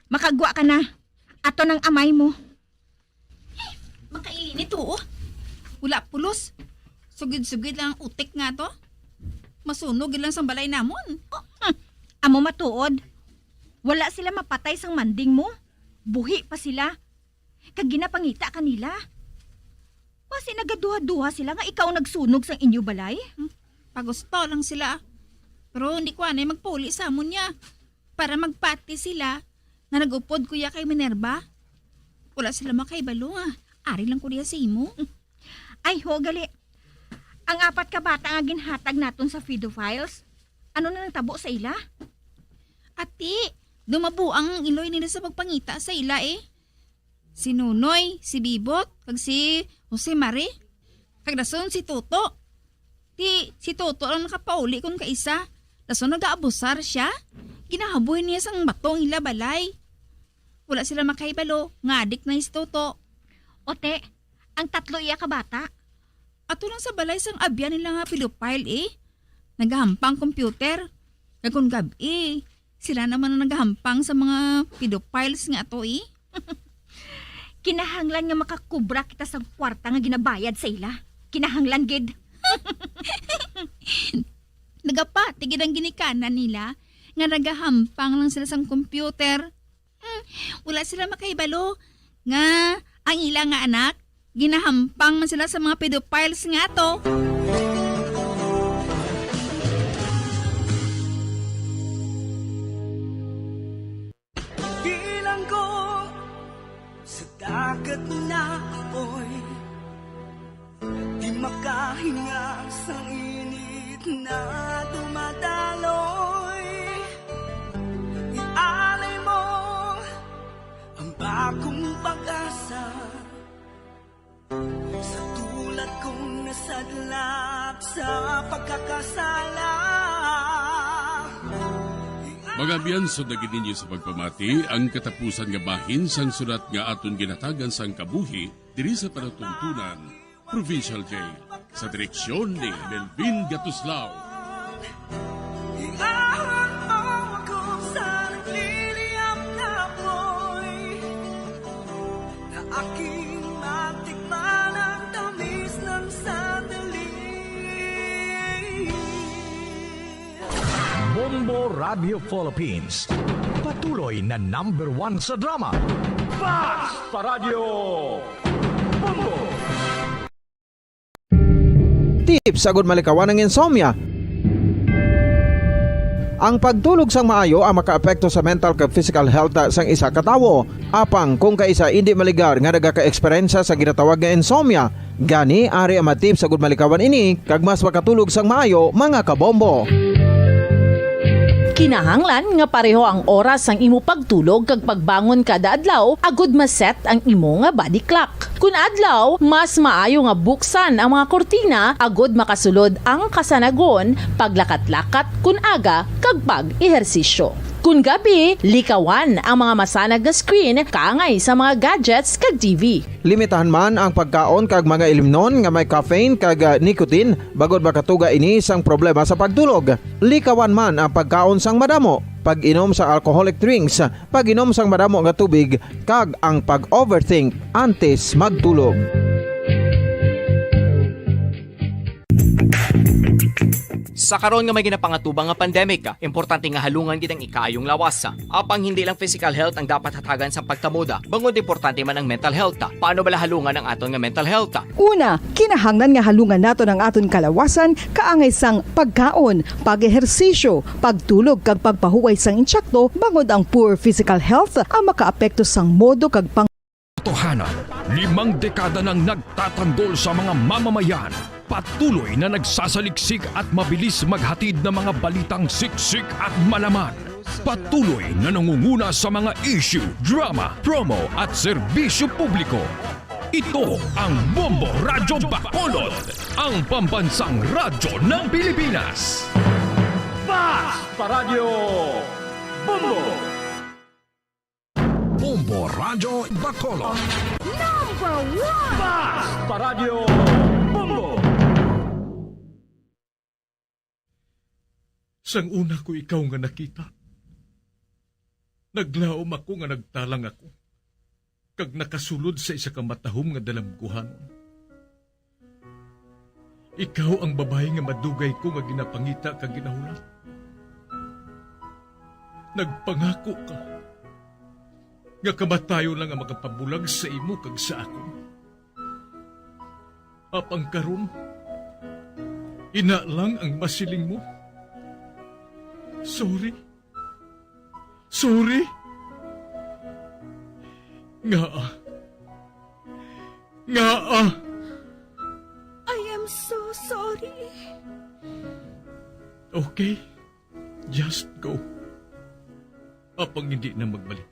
makagwa ka na. Ato nang amay mo. Makaili ni to, oh. Wala pulos. Sugid-sugid lang ang utik nga to. Masunog gid lang sang balay namon. Hmm. Amo matuod. Wala sila mapatay sang manding mo. Buhi pa sila. Kag ginapangita ka nila. Basi nagaduha-duha sila nga ikaw ang nagsunog sang inyo balay? Hmm. Pagusto lang sila. Pero hindi ko anay magpauli sa amon niya. Para magpati sila nga nag-upod ko ya kay Minerva. Wala sila makahibalo nga ari lang ko diha sa imo. Ay, ho, gali. Ang apat ka bata nga ginhatag naton sa pedophiles, ano na nang tabo sa ila? Ati, dumabuang ang iloy nila sa pagpangita sa ila, eh. Si Nunoy, si Bibot, kag si Jose Mari. Kag dason si Toto. Ti, si Toto lang nakapauli kon kaisa. Dason nagaabusar sia. Ginahaboy niya sang bato ang ila balay. Wala sila makahibalo nga adik na si Toto. Ote, ang tatlo iya ka bata. Ato lang sa balay sang abyan nila nga pedophile, eh. Nagahampang computer. Kag kon gab-i, sila naman ang nagahampang sa mga pedophiles nga ato, eh. Kinahanglan nga makakubra kita sa kwarta nga ginabayad sa ila. Kinahanglan gid. Nagapati gid ang ginikanan nila nga nagahampang lang sila sang computer. Hmm, wala sila makahibalo nga ang ila nga anak, ginahampang man sila sa mga pedophiles nga ato. Bilanggo sa dagat na apoy, di makahinga sang init na dumadaloy. Ialay mo ang bagong pag-asa sa tulad kong nasadlak sa pagkakasala. Mga abyan, sundagi ninyo sa pagpamati ang katapusan nga bahin sang sulat nga aton ginatagan sang kabuhi diri sa palatuntunan. Provincial Jail, sa direksyon ni Melvin Gatuslao. Iahon mo ako sa nagliliyab na apoy, na aking matikman ang tamis ng sandali. Bombo Radio Philippines, patuloy na number one sa drama. Basta Radyo Bombo! Tips agud malikawan ang insomnia. Ang pagtulog sang maayo ang makaapekto sa mental kag physical health sang isa ka tawo. Apang kung kaisa indi maligar nga nagaka-eksperyensya sa ginatawag nga insomnia, gani ari ang mga tips agud malikawan ini kag mas makatulog sang maayo, mga kabombo. Kinahanglan nga pareho ang oras sang imo pagtulog kag pagbangon kada adlaw agud ma-set ang imo nga body clock. Kun adlaw, mas maayo nga buksan ang mga kurtina agud makasulod ang kasanagon, paglakat-lakat kun aga, kag pag-ehersisyo. Kun gabi, likawan ang mga masanag nga screen kaangay sa mga gadgets kag T V. Limitahan man ang pagkaon kag mga ilimnon nga may caffeine kag, ah, nicotine, bangod makatuga ini sang problema sa pagtulog. Likawan man ang pagkaon sang madamo, pag-inom sa alcoholic drinks, pag-inom sang madamo nga tubig, kag ang pag-overthink antes magtulog. Sa karon nga may ginapangatubang nga pandemic, importante nga halungan gid ang ikaayong lawas. Apang hindi lang physical health ang dapat hatagan sang pagtamuda, bangod importante man ang mental health. Paano bala halungan ang aton nga mental health? Una, kinahanglan nga halungan naton ang aton kalawasan kaangay sang pagkaon, pag-ehersisyo, pagtulog kag pagpahuway sang insakto, bangod ang poor physical health ang makaapekto sang modo kag pang Totohanan, limang dekada nang nagtatanggol sa mga mamamayan. Patuloy na nagsasaliksik at mabilis maghatid ng mga balitang siksik at malaman. Patuloy na nangunguna sa mga issue, drama, promo at serbisyo publiko. Ito ang Bombo Radyo Bacolod, ang pambansang radyo ng Pilipinas. Basta Radyo Bombo! Bombo Radyo Bacolod. Number one! Basta Radyo Bombo! Sang una ko ikaw nga nakita, naglaom ako nga nagtalang ako, kag nakasulod sa isa ka matahom nga dalamguhanon. Ikaw ang babayi nga madugay ko nga ginapangita kag ginahulat. Nagpangako ka nga kamatayon lang ang makapabulag sa imo kag sa akon. Apang karon, ina lang ang masiling mo. Sorry. Sorry. Ngaa? Ngaa? I am so sorry. Okay, just go. Apang hindi na magbalik.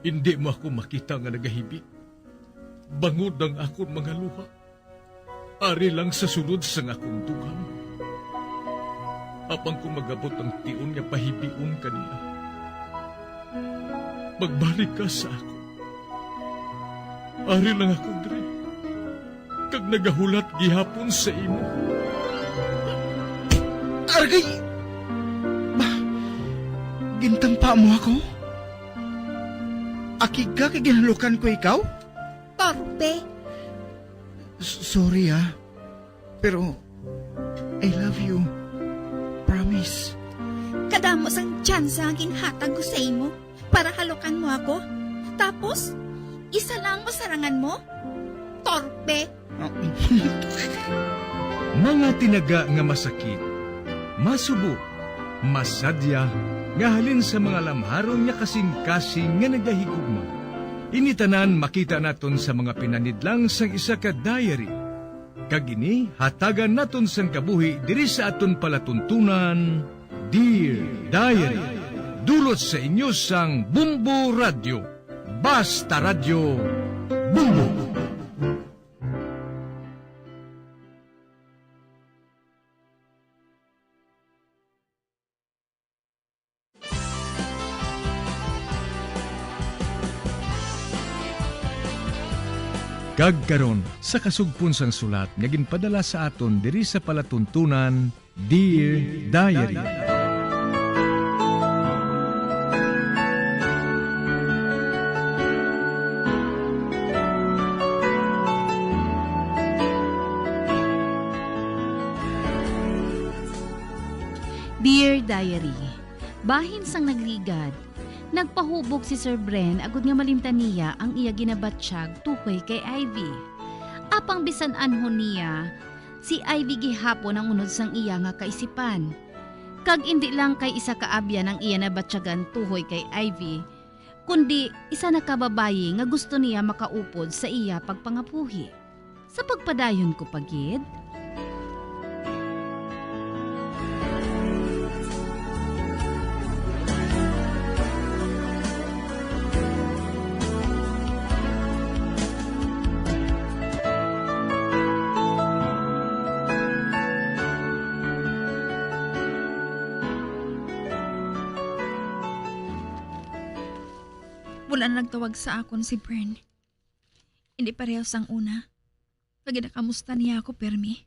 Hindi mo ako makita nga nagahibi, bangod ang akon mga luha. Ari lang sa sulod sang akon dugang. Apang kon mag-abot ang tion nga pahibion ka niya, magbalik ka sa akon. Ari lang ako diri, kag nagahulat gihapon sa imo. Aragay! Ba, gintampa mo ako? Akig ka kay ginhalukan ko ikaw? Torpe. S-, sorry, ah. Pero, I love you. Promise. Kadamo sang tsansa ang ginhatag ko sa imo para halukan mo ako. Tapos, isa lang ang masarangan mo? Torpe. Mga tinaga nga masakit, masubo, masadya, nga halin sa mga lamharon nga kasing-kasing nga nagahigugma. Ini tanan makita naton sa mga pinanidlang sang isa ka diary. Kag ini hatagan naton sang kabuhi diri sa aton palatuntunan, Dear Diary. Dulot sa inyo sang Bombo Radyo. Basta Radyo, Bombo! Kag karon, sa kasugpon sang sulat nga ginpadala sa aton diri sa palatuntunan, Dear Diary. Dear Diary, bahin sang nagligad, nagpahubog si Sir Bren agud nga malimtan niya ang iya ginabatyag tuhoy kay Ivy. Apang bisan anhon niya, si Ivy gihapon ang unod sang iya nga kaisipan. Kag indi lang kay isa ka abyan ang iya nabatyagan tuhoy kay Ivy, kundi isa na ka babayi nga gusto niya makaupod sa iya pagpangabuhi. Sa pagpadayon ko pa gid, wala na nagtawag sa akon si Bern. Hindi pareho sang una. Nga ginakamusta niya ako, permi.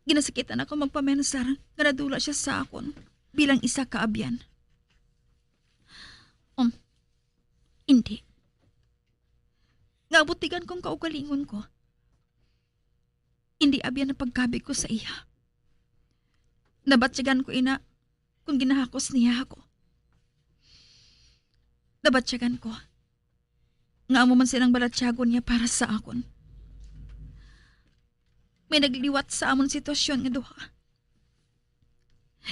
Ginasakitan ako magpamensar nga nadula siya sa akon bilang isa ka abyan. Um, hindi. Nga abutigan kong kaugalingon ko. Hindi abyan ang pagkabig ko sa iya. Nabatyagan ko ina kung ginahakos niya ako. Nabatyagan ko nga amo man silang balatyagon niya para sa akon. May nagliwat sa amon sitwasyon nga duha.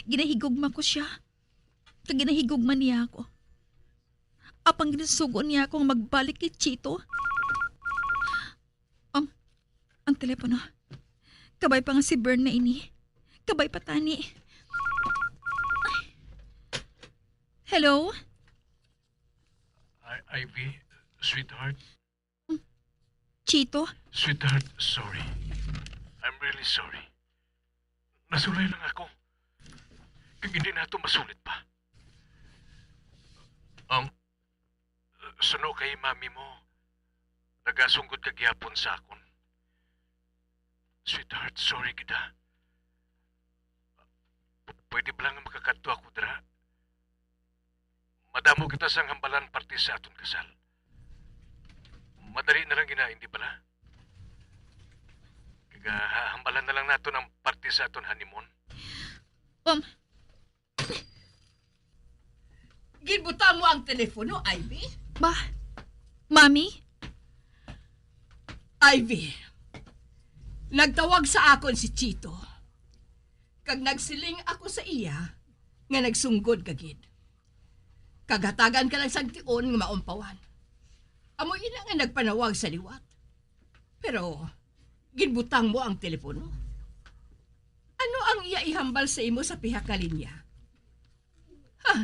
Ginahigugma ko siya, kag ginahigugma niya ako. Apang ginsugo niya akong magbalik kay Chito. Um, ang telepono. Kabay pa nga si Bern na ini. Kabay pa tani. Hello? I- Ivy, sweetheart. Chito? Sweetheart, sorry. I'm really sorry. Nasulay lang ako. Kag hindi nato masulit pa. Um, suno kay mami mo, nagasunggod ka gihapon sa akon. Sweetheart, sorry gid, ha. P- pwede ba lang makakadto ako dira? Madamo kita sang hambalan parte sa aton kasal. Madali na lang gina, hindi bala? Kag, ah, ha- hambalan na lang naton ang parte sa aton honeymoon. Um, Ginbutang mo ang telepono, Ivy? Ma, Mami? Ivy, nagtawag sa akon si Chito. Kag nagsiling ako sa iya nga nagsunggod ka gid. Kag hatagan ka lang sang tion nga maumpawan. Amo ina nga nagpanawag sa liwat. Pero ginbutang mo ang telepono. Ano ang iya ihambal sa imo sa pihak nga linya? Ha?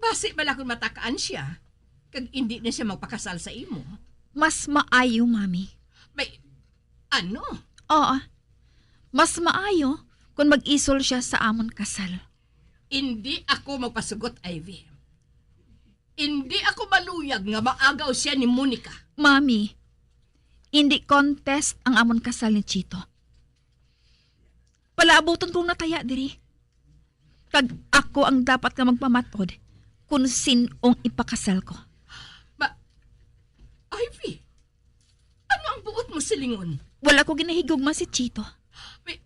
Basi bala kon matakaan siya, kag indi na siya magpakasal sa imo. Mas maayo, Mami. May, ano? Oo. Mas maayo kung mag-isol siya sa amon kasal. Indi ako magpasugot, Ivy. Indi ako maluyag nga maagaw siya ni Monica. Mami, indi contest ang amon kasal ni Chito. Palaabuton kong nataya diri. Kag ako ang dapat nga magpamatod kung sin-ong ipakasal ko. Ma-, Ivy, ano ang buot mo silingon? Wala ko ginahigugma si Chito. May,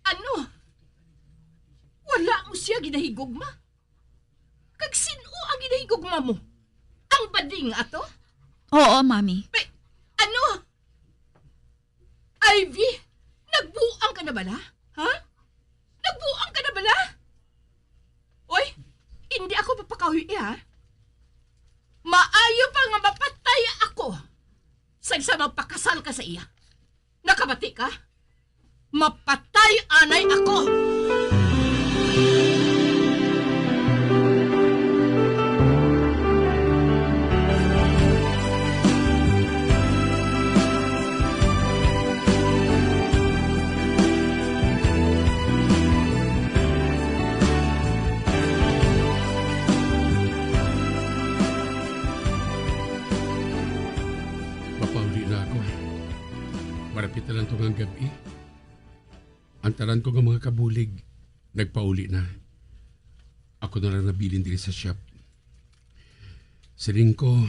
ano? Wala mo siya ginahigugma? Kag sin-o ang ginahigugma mo? Ang bading ato? Oo, Mami. May, ano? Ivy, nagbuang ka na bala? Ha? Nagbuang ka na bala? Oy, hindi ako papakahuy, ha? Maayo pa nga mapatay ako sa isa magpakasal ka sa iya. Nakabati ka? Mapatay anay ako! Mapauli na ako. Marapit na lang to nga gab-i. Ang tanan ko nga mga kabulig nagpauli na. Ako na lang nabilin diri sa shop. Siling ko,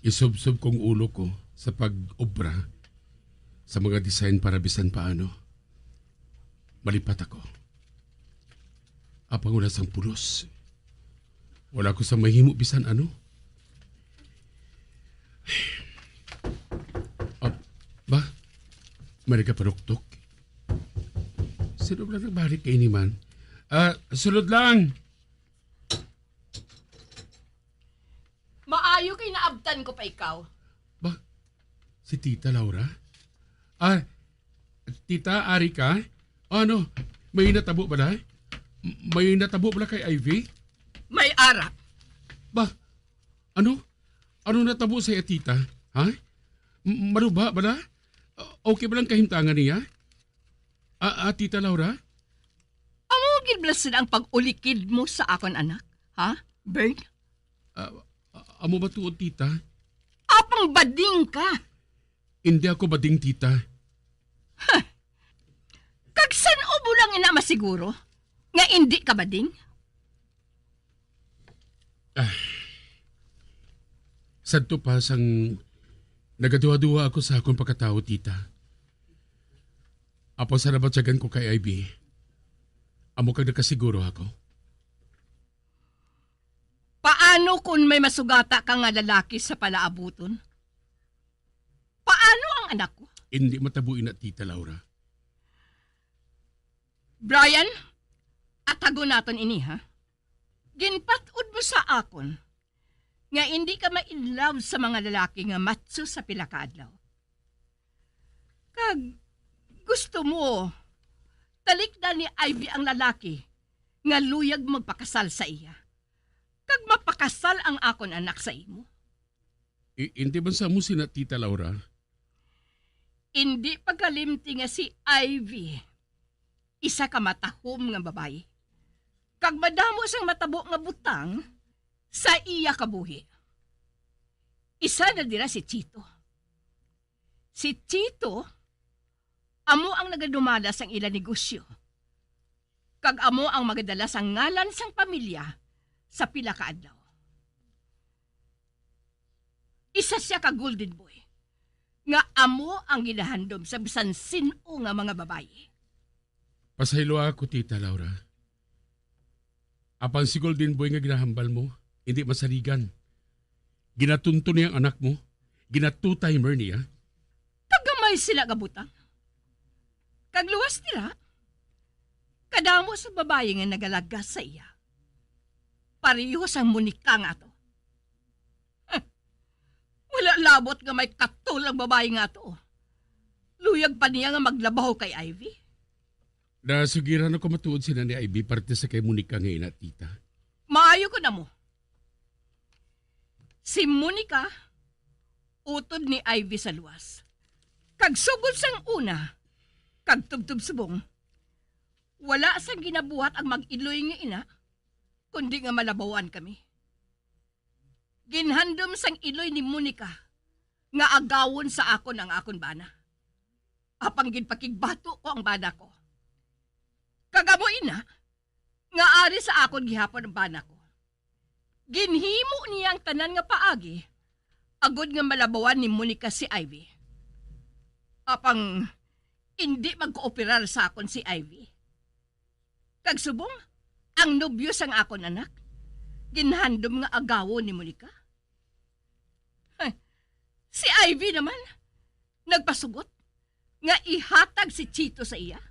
isubsob kong ulo ko sa pag-obra sa mga design para bisan paano. Malipat ako. Apang wala sang pulos. Wala ko sa mahimo bisan ano. Ah, ba? May nagapanuktok. Sino ba nagbalik kay ni man? Ah, sulod lang. Maayo kay naabtan ko pa ikaw. Ba? Si Tita Laura? Ah, Tita, ari ka? Ano? May natabo bala? M-, may natabo bala kay Ivy? May ara. Ba? Ano? Ano natabo sa iya, Tita? Ha? M-, maruba bala? O-, okay ba lang kahimtangan niya? Ah, ah, Tita Laura? Amo gid bala sila ang pag-ulikid mo sa akon anak? Ha, Bern? Ah, ah, amo ba tuod, Tita? Apang bading ka. Indi ako bading, Tita. Huh. Kag san-o mo lang ina masiguro nga indi ka bading? Ah. Sadto pa sang nagaduha-duha ako sa akon pagkatawo, Tita. Apo, sa nabatyagan ko kay Ivy, amo kag nakasiguro ako. Paano kung may masugata ka nga lalaki sa palaabuton? Paano ang anak ko? Hindi matabo ina, Tita Laura. Brian, atagon naton ini, ha? Ginpat-od mo sa akon nga indi ka ma-in love sa mga lalaki nga matso sa pila ka adlaw. Kag gusto mo talikdan ni Ivy ang lalaki nga luyag magpakasal sa iya, kag mapakasal ang akon anak sa imo. I-, hindi man sa mo sina, Tita Laura? Indi pagkalimti nga si Ivy isa ka matahom nga babayi, kag madamo sang matabo nga butang sa iya kabuhi. Isa na dira si Chito. Si Chito amo ang nagadumala sang ila negosyo, kag amo ang magadala sang ngalan sang pamilya sa pila ka adlaw. Isa sia ka golden boy nga amo ang ginahandom sa bisan sin-o nga mga babayi. Pasayloa ako, Tita Laura. Apan si Golden Boy nga ginahambal mo, hindi masaligan. Ginatunto niya ang anak mo. Gina-two-timer niya. Kagamay sila nga butang. Kag luwas nila, kadamo sa babayi nga nagalagas sa iya. Pareho sang Monica nga ato. Huh. Wala labot nga may katol ang babayi nga ato. Luyag pa niya nga maglabaw kay Ivy. Nasugiran ako matuod sina ni Ivy parte sa kay Monica nga ina, Tita. Maayo ko na mo. Si Monica, utod ni Ivy sa luwas. Kag sugod sang una, kag tubtob subong, wala sang ginabuhat ang mag-iloy nga ina, kundi nga malabawan kami. Ginhandom sang iloy ni Monica nga agawon sa akon ang akon bana. Apang ginpakigbato ko ang bana ko. Kag amo ina, nga ari sa akon gihapon ang bana ko. Ginhimo niya ang tanan nga paagi, agod nga malabawan ni Monica si Ivy. Apang indi magkooperar sa akon si Ivy. Kag subong, ang nobyo sang akon anak, ginhandom nga agawon ni Monica. Hay, si Ivy naman, nagpasugot nga ihatag si Chito sa iya.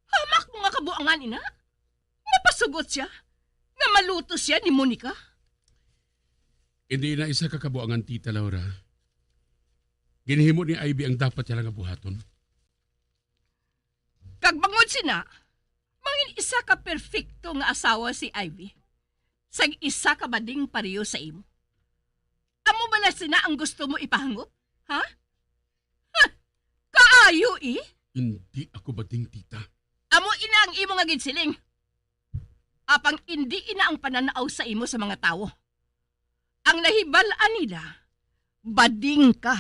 Hamak mo nga kabuangan, ina. Mapasugot siya nga maluto siya ni Monica. Hindi na isa ka kabuangan, Tita Laura. Ginhimo ni Ivy ang dapat niya lang nga buhaton. Kag bangod sina, mangin isa ka perfecto nga asawa si Ivy, sang isa ka bading pareho sa imo. Amo bala sina ang gusto mo ipahangop? Ha? Ha? Kaayo, eh? Hindi ako bading, tita. Amo ina ang imo nga ginsiling. Apang indi ina ang pananaw sa imo sa mga tawo. Ang nahibal-an nila, bading ka.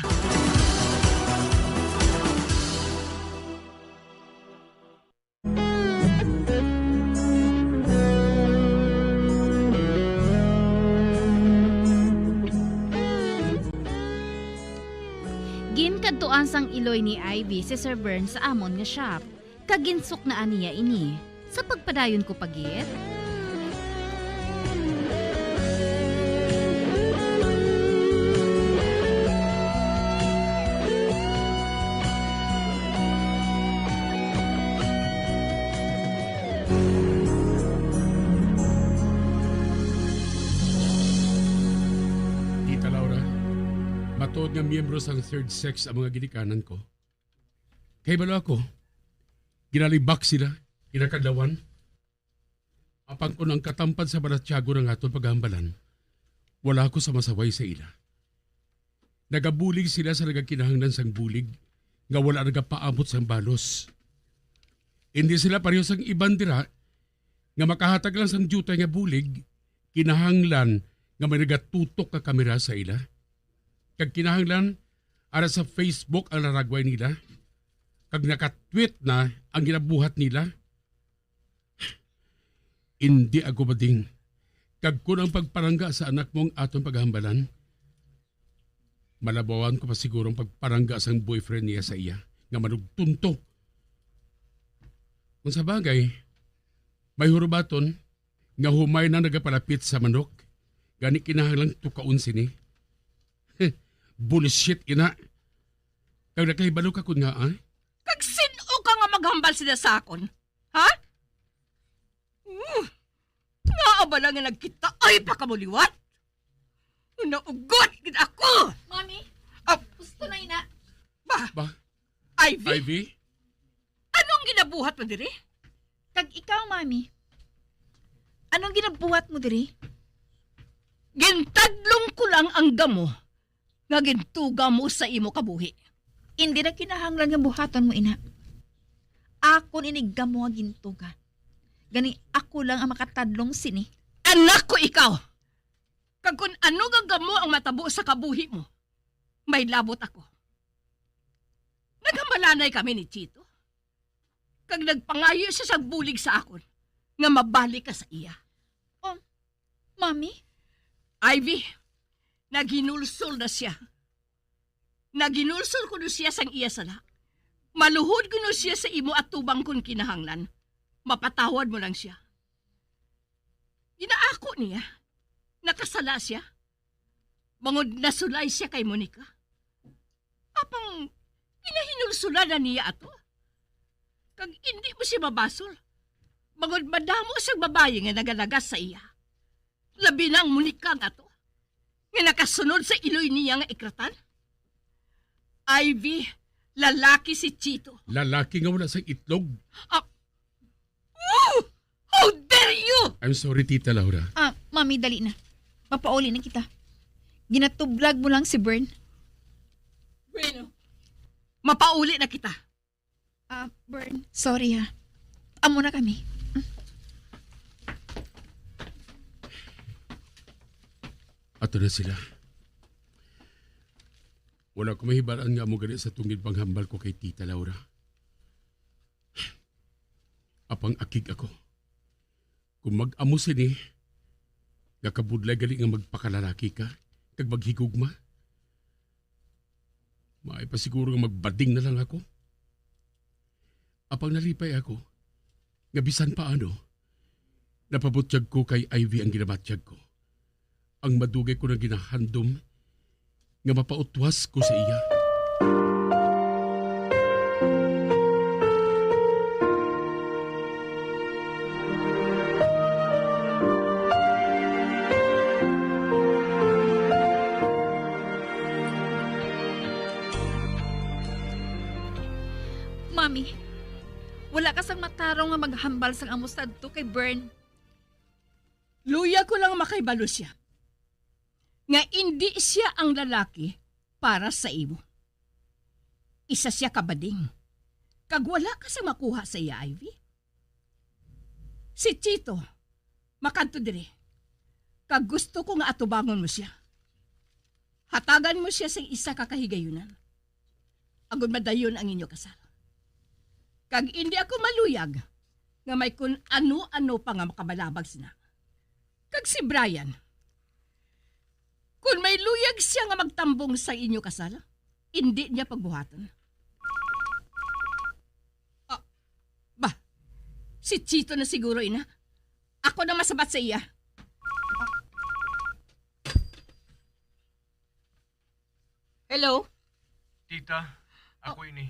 Ginkadtuan sang iloy ni Ivy si Sir Bern sa amon nga shop, kag ginsuknaan niya ini. Sa pagpadayon ko pa gid. Tita Laura, matuod nga miyembro sang third sex ang mga ginikanan ko. Kahibalo ako, ginalibak sila, ginakadlawan. Apang kon ang katampad sa balatyagon ang aton paghambalan, wala ako sa masaway sa ila. Nagabulig sila sa nagakinahanglan sang bulig, nga wala nagapaabot sang balos. Indi sila pareho sang iban dira nga makahatag lang sang diutay nga bulig, kinahanglan nga may nagatutok nga kamera sa ila. Kag kinahanglan ara sa Facebook ang laragway nila, kag nakatweet na ang ginabuhat nila. Indi ako bading. Kag kun ang pagparangga sa anak mo ang aton paghambalan, malabawan ko pa siguro ang pagparangga sang boyfriend niya sa iya, nga manugtunto. Sa bagay, may hurubaton nga humay na nagapalapit sa manok, gani kinahanglang tukaon sini. Bullshit ina. Kag nakahibalo ka kun nga, ah? Kag sin-o ka nga maghambal sila sa akon? Ha? Uh, nga abala nga nagkitaay pa kamo liwat? Naugot gid ako! Mami, Ah. Gusto na ina. Ba? Ba? Ivy? Ivy? Anong ginabuhat mo diri? Kag ikaw, Mami? Anong ginabuhat mo diri? Gintadlong ko lang ang gamo nga gintuga mo sa imo kabuhi. Indi na kinahanglan nga buhaton mo ina. Akon inig gamo nga gintuga. Gani ako lang ang makatadlong sini. Anak ko ikaw! Kag kon ano nga gamo ang matabo sa kabuhi mo, may labot ako. Nagamalanay kami ni Chito, kag nagpangayo siya sa bulig sa akon nga mabalik ka sa iya. Oh, Mami? Ivy, naghinulsol na sia. Naghinulsol kuno sia sang iya sala. Maluhod kuno sia sa imo atubang kon kinahanglan. Mapatawad mo lang sia. Ginaako niya, nakasala sia. Bangod nasulay sia kay Monica. Apang ginahinulsulan na niya ato. Kag indi mo siya mabasol. Bangod madamo sang babayi nga nagalagas sa iya. Labi na ang Monica nga to, nga nakasunod sa iloy niya nga ikratan. Ivy, lalaki si Chito. Lalaki nga wala sang itlog. Ah, oh! How dare you! I'm sorry, Tita Laura. Ah, Mami, dali na. Mapauli na kita. Ginatublag mo lang si Bern. Bueno, mapauli na kita. Ah, Bern, sorry ha. Amo na kami. Ato na sila. Wala ko mahibal-an nga amo gani sa tungod panghambal ko kay Tita Laura. Apang akig ako. Kung mag-amo sini, nga kabudlay gali nga magpakalalaki ka, kag maghigugma, maay pa siguro nga magbading na lang ako. Apang nalipay ako, nga bisan paano, napabutyag ko kay Ivy ang ginamatyag ko. Ang madugay ko nang ginahandom nga mapautwas ko sa iya. Mami, wala ka sang matarong nga maghambal sang amo sadto kay Bern. Luya ko lang makahibalo sia nga indi sia ang lalaki para sa imo. Isa sia ka bading, kag wala ka sang makuha sa iya, Ivy. Si Chito makadto diri, kag gusto ko nga atubangon mo sia. Hatagan mo sia sing isa ka kahigayunan, agod madayon ang inyo kasal. Kag indi ako maluyag nga may kun ano-ano pa nga makabalabag sina. Kag si Brian, kun may luyag sia nga magtambong sa inyo kasal, indi niya pagbuhaton. Ah, ba, si Chito na siguro, ina. Ako na masabat sa iya. Hello? Tita, ako Oh. ini.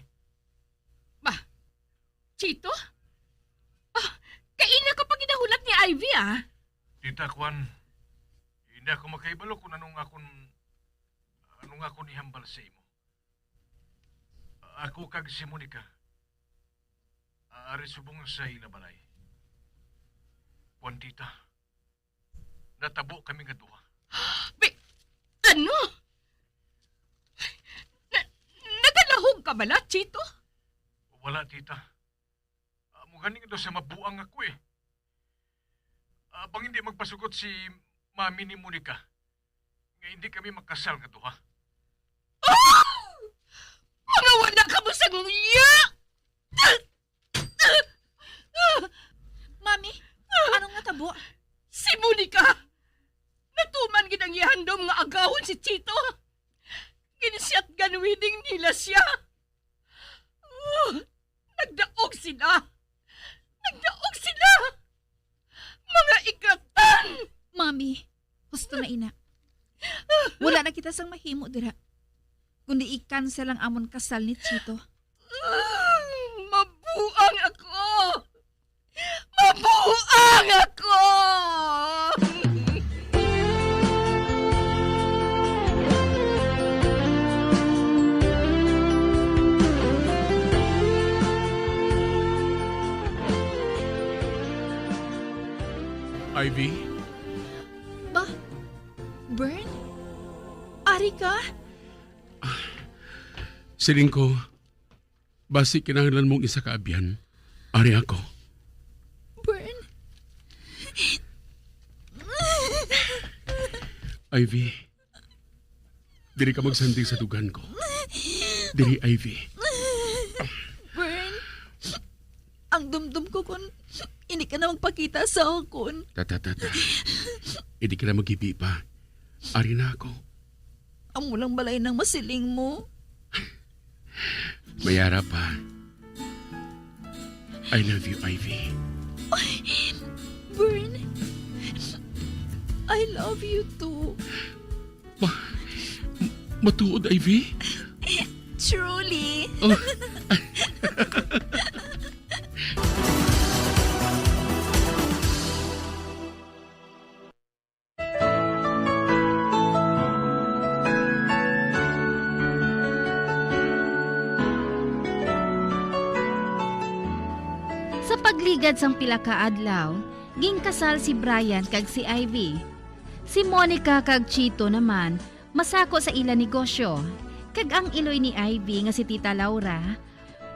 Ba? Chito? Ah, kaina ka pa ginahulat ni Ivy, ah. Tita, kwan, hindi ako makahibalo kung anong akon, anong akon ihambal sa imo. Ako kag si Monica, ari subong sa ila balay. Kwan, tita, natabo kami nga duha. Bi-, ano? Na-, nagalahog ka bala, Chito? Wala, tita. Amo gani nga daw sa mabuang ako, eh. Apang hindi magpasugot si mami ni Monica nga hindi kami magkasal nga duha. Ah! Mga wala ka mo sa nguya! Mami, ano nga tabo? Si Monica! Natuman gid ang ihandom nga agawon si Chito. Ginsiyatgan wedding nila siya. Oh, nagdaog sila. Bi, husto na ina. Wala na kita sang mahimo dira, kundi i-cancel ang amon kasal ni Chito. Mabuang ako! Mabuang ako! Ivy? Ba? Bern? Ari ka? Siling ko, basi kinahanglan mong isa ka abyan. Ari ako. Bern? Ivy, diri ka magsanding sa dugan ko. Diri, Ivy. Bern, ang dumdom ko kon hindi ka na magpakita sa akon. Ta, ta, ta, ta. Hindi ka na maghibi pa. Ari na ako. Amo lang balay nang masiling mo. Mayara pa. I love you, Ivy. Ay, Bern, I love you too. Ma-, matuod, Ivy? Truly. Oh. Sa pagligad sang pila ka adlaw, ginkasal si Brian kag si Ivy. Si Monica kag Chito naman masako sa ila negosyo, kag ang iloy ni Ivy nga si Tita Laura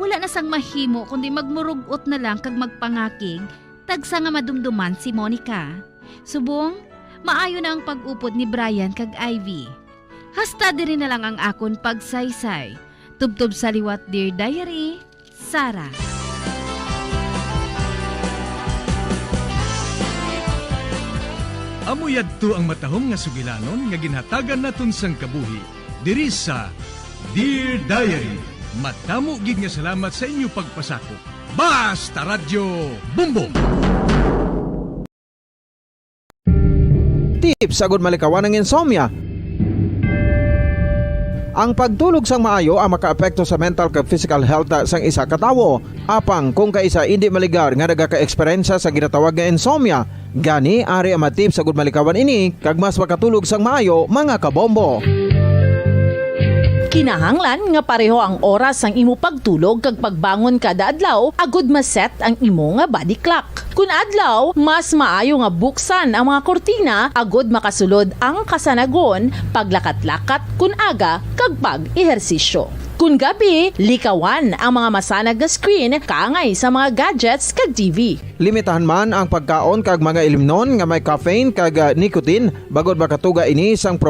wala na sang mahimo kundi magmurug-ot na lang kag magpangakig, tagsa nga madumduman si Monica. Subong, maayo na ang pag-upod ni Brian kag Ivy. Hasta diri na lang ang akon pagsaysay. Tubtob sa liwat, Dear Diary, Sarah. Amo yadto ang matahom nga sugilanon nga ginhatagan naton sang kabuhi diri sa Dear Diary. Madamo gid nga salamat sa inyo pagpasakop. Basta Radyo Bombo! Tips agud malikawan ang insomnia. Ang pagtulog sang maayo ang makaapekto sa mental kag physical health sang isa ka tawo. Apang kung kaisa indi maligar nga nagaka-eksperyensya sa ginatawag nga insomnia, gani ari ang mga tips agud malikawan ini kag mas makatulog sang maayo, mga kabombo. Kinahanglan nga pareho ang oras sang imo pagtulog kag pagbangon kada adlaw agud ma-set ang imo nga body clock. Kun adlaw, mas maayo nga buksan ang mga kurtina agud makasulod ang kasanagon, paglakat-lakat kun aga, kag pag-ehersisyo. Kun gabi, likawan ang mga masanag nga screen kaangay sa mga gadgets kag T V. Limitahan man ang pagkaon kag mga ilimnon nga may caffeine kag, ah, nicotine, bangod makatuga ini sang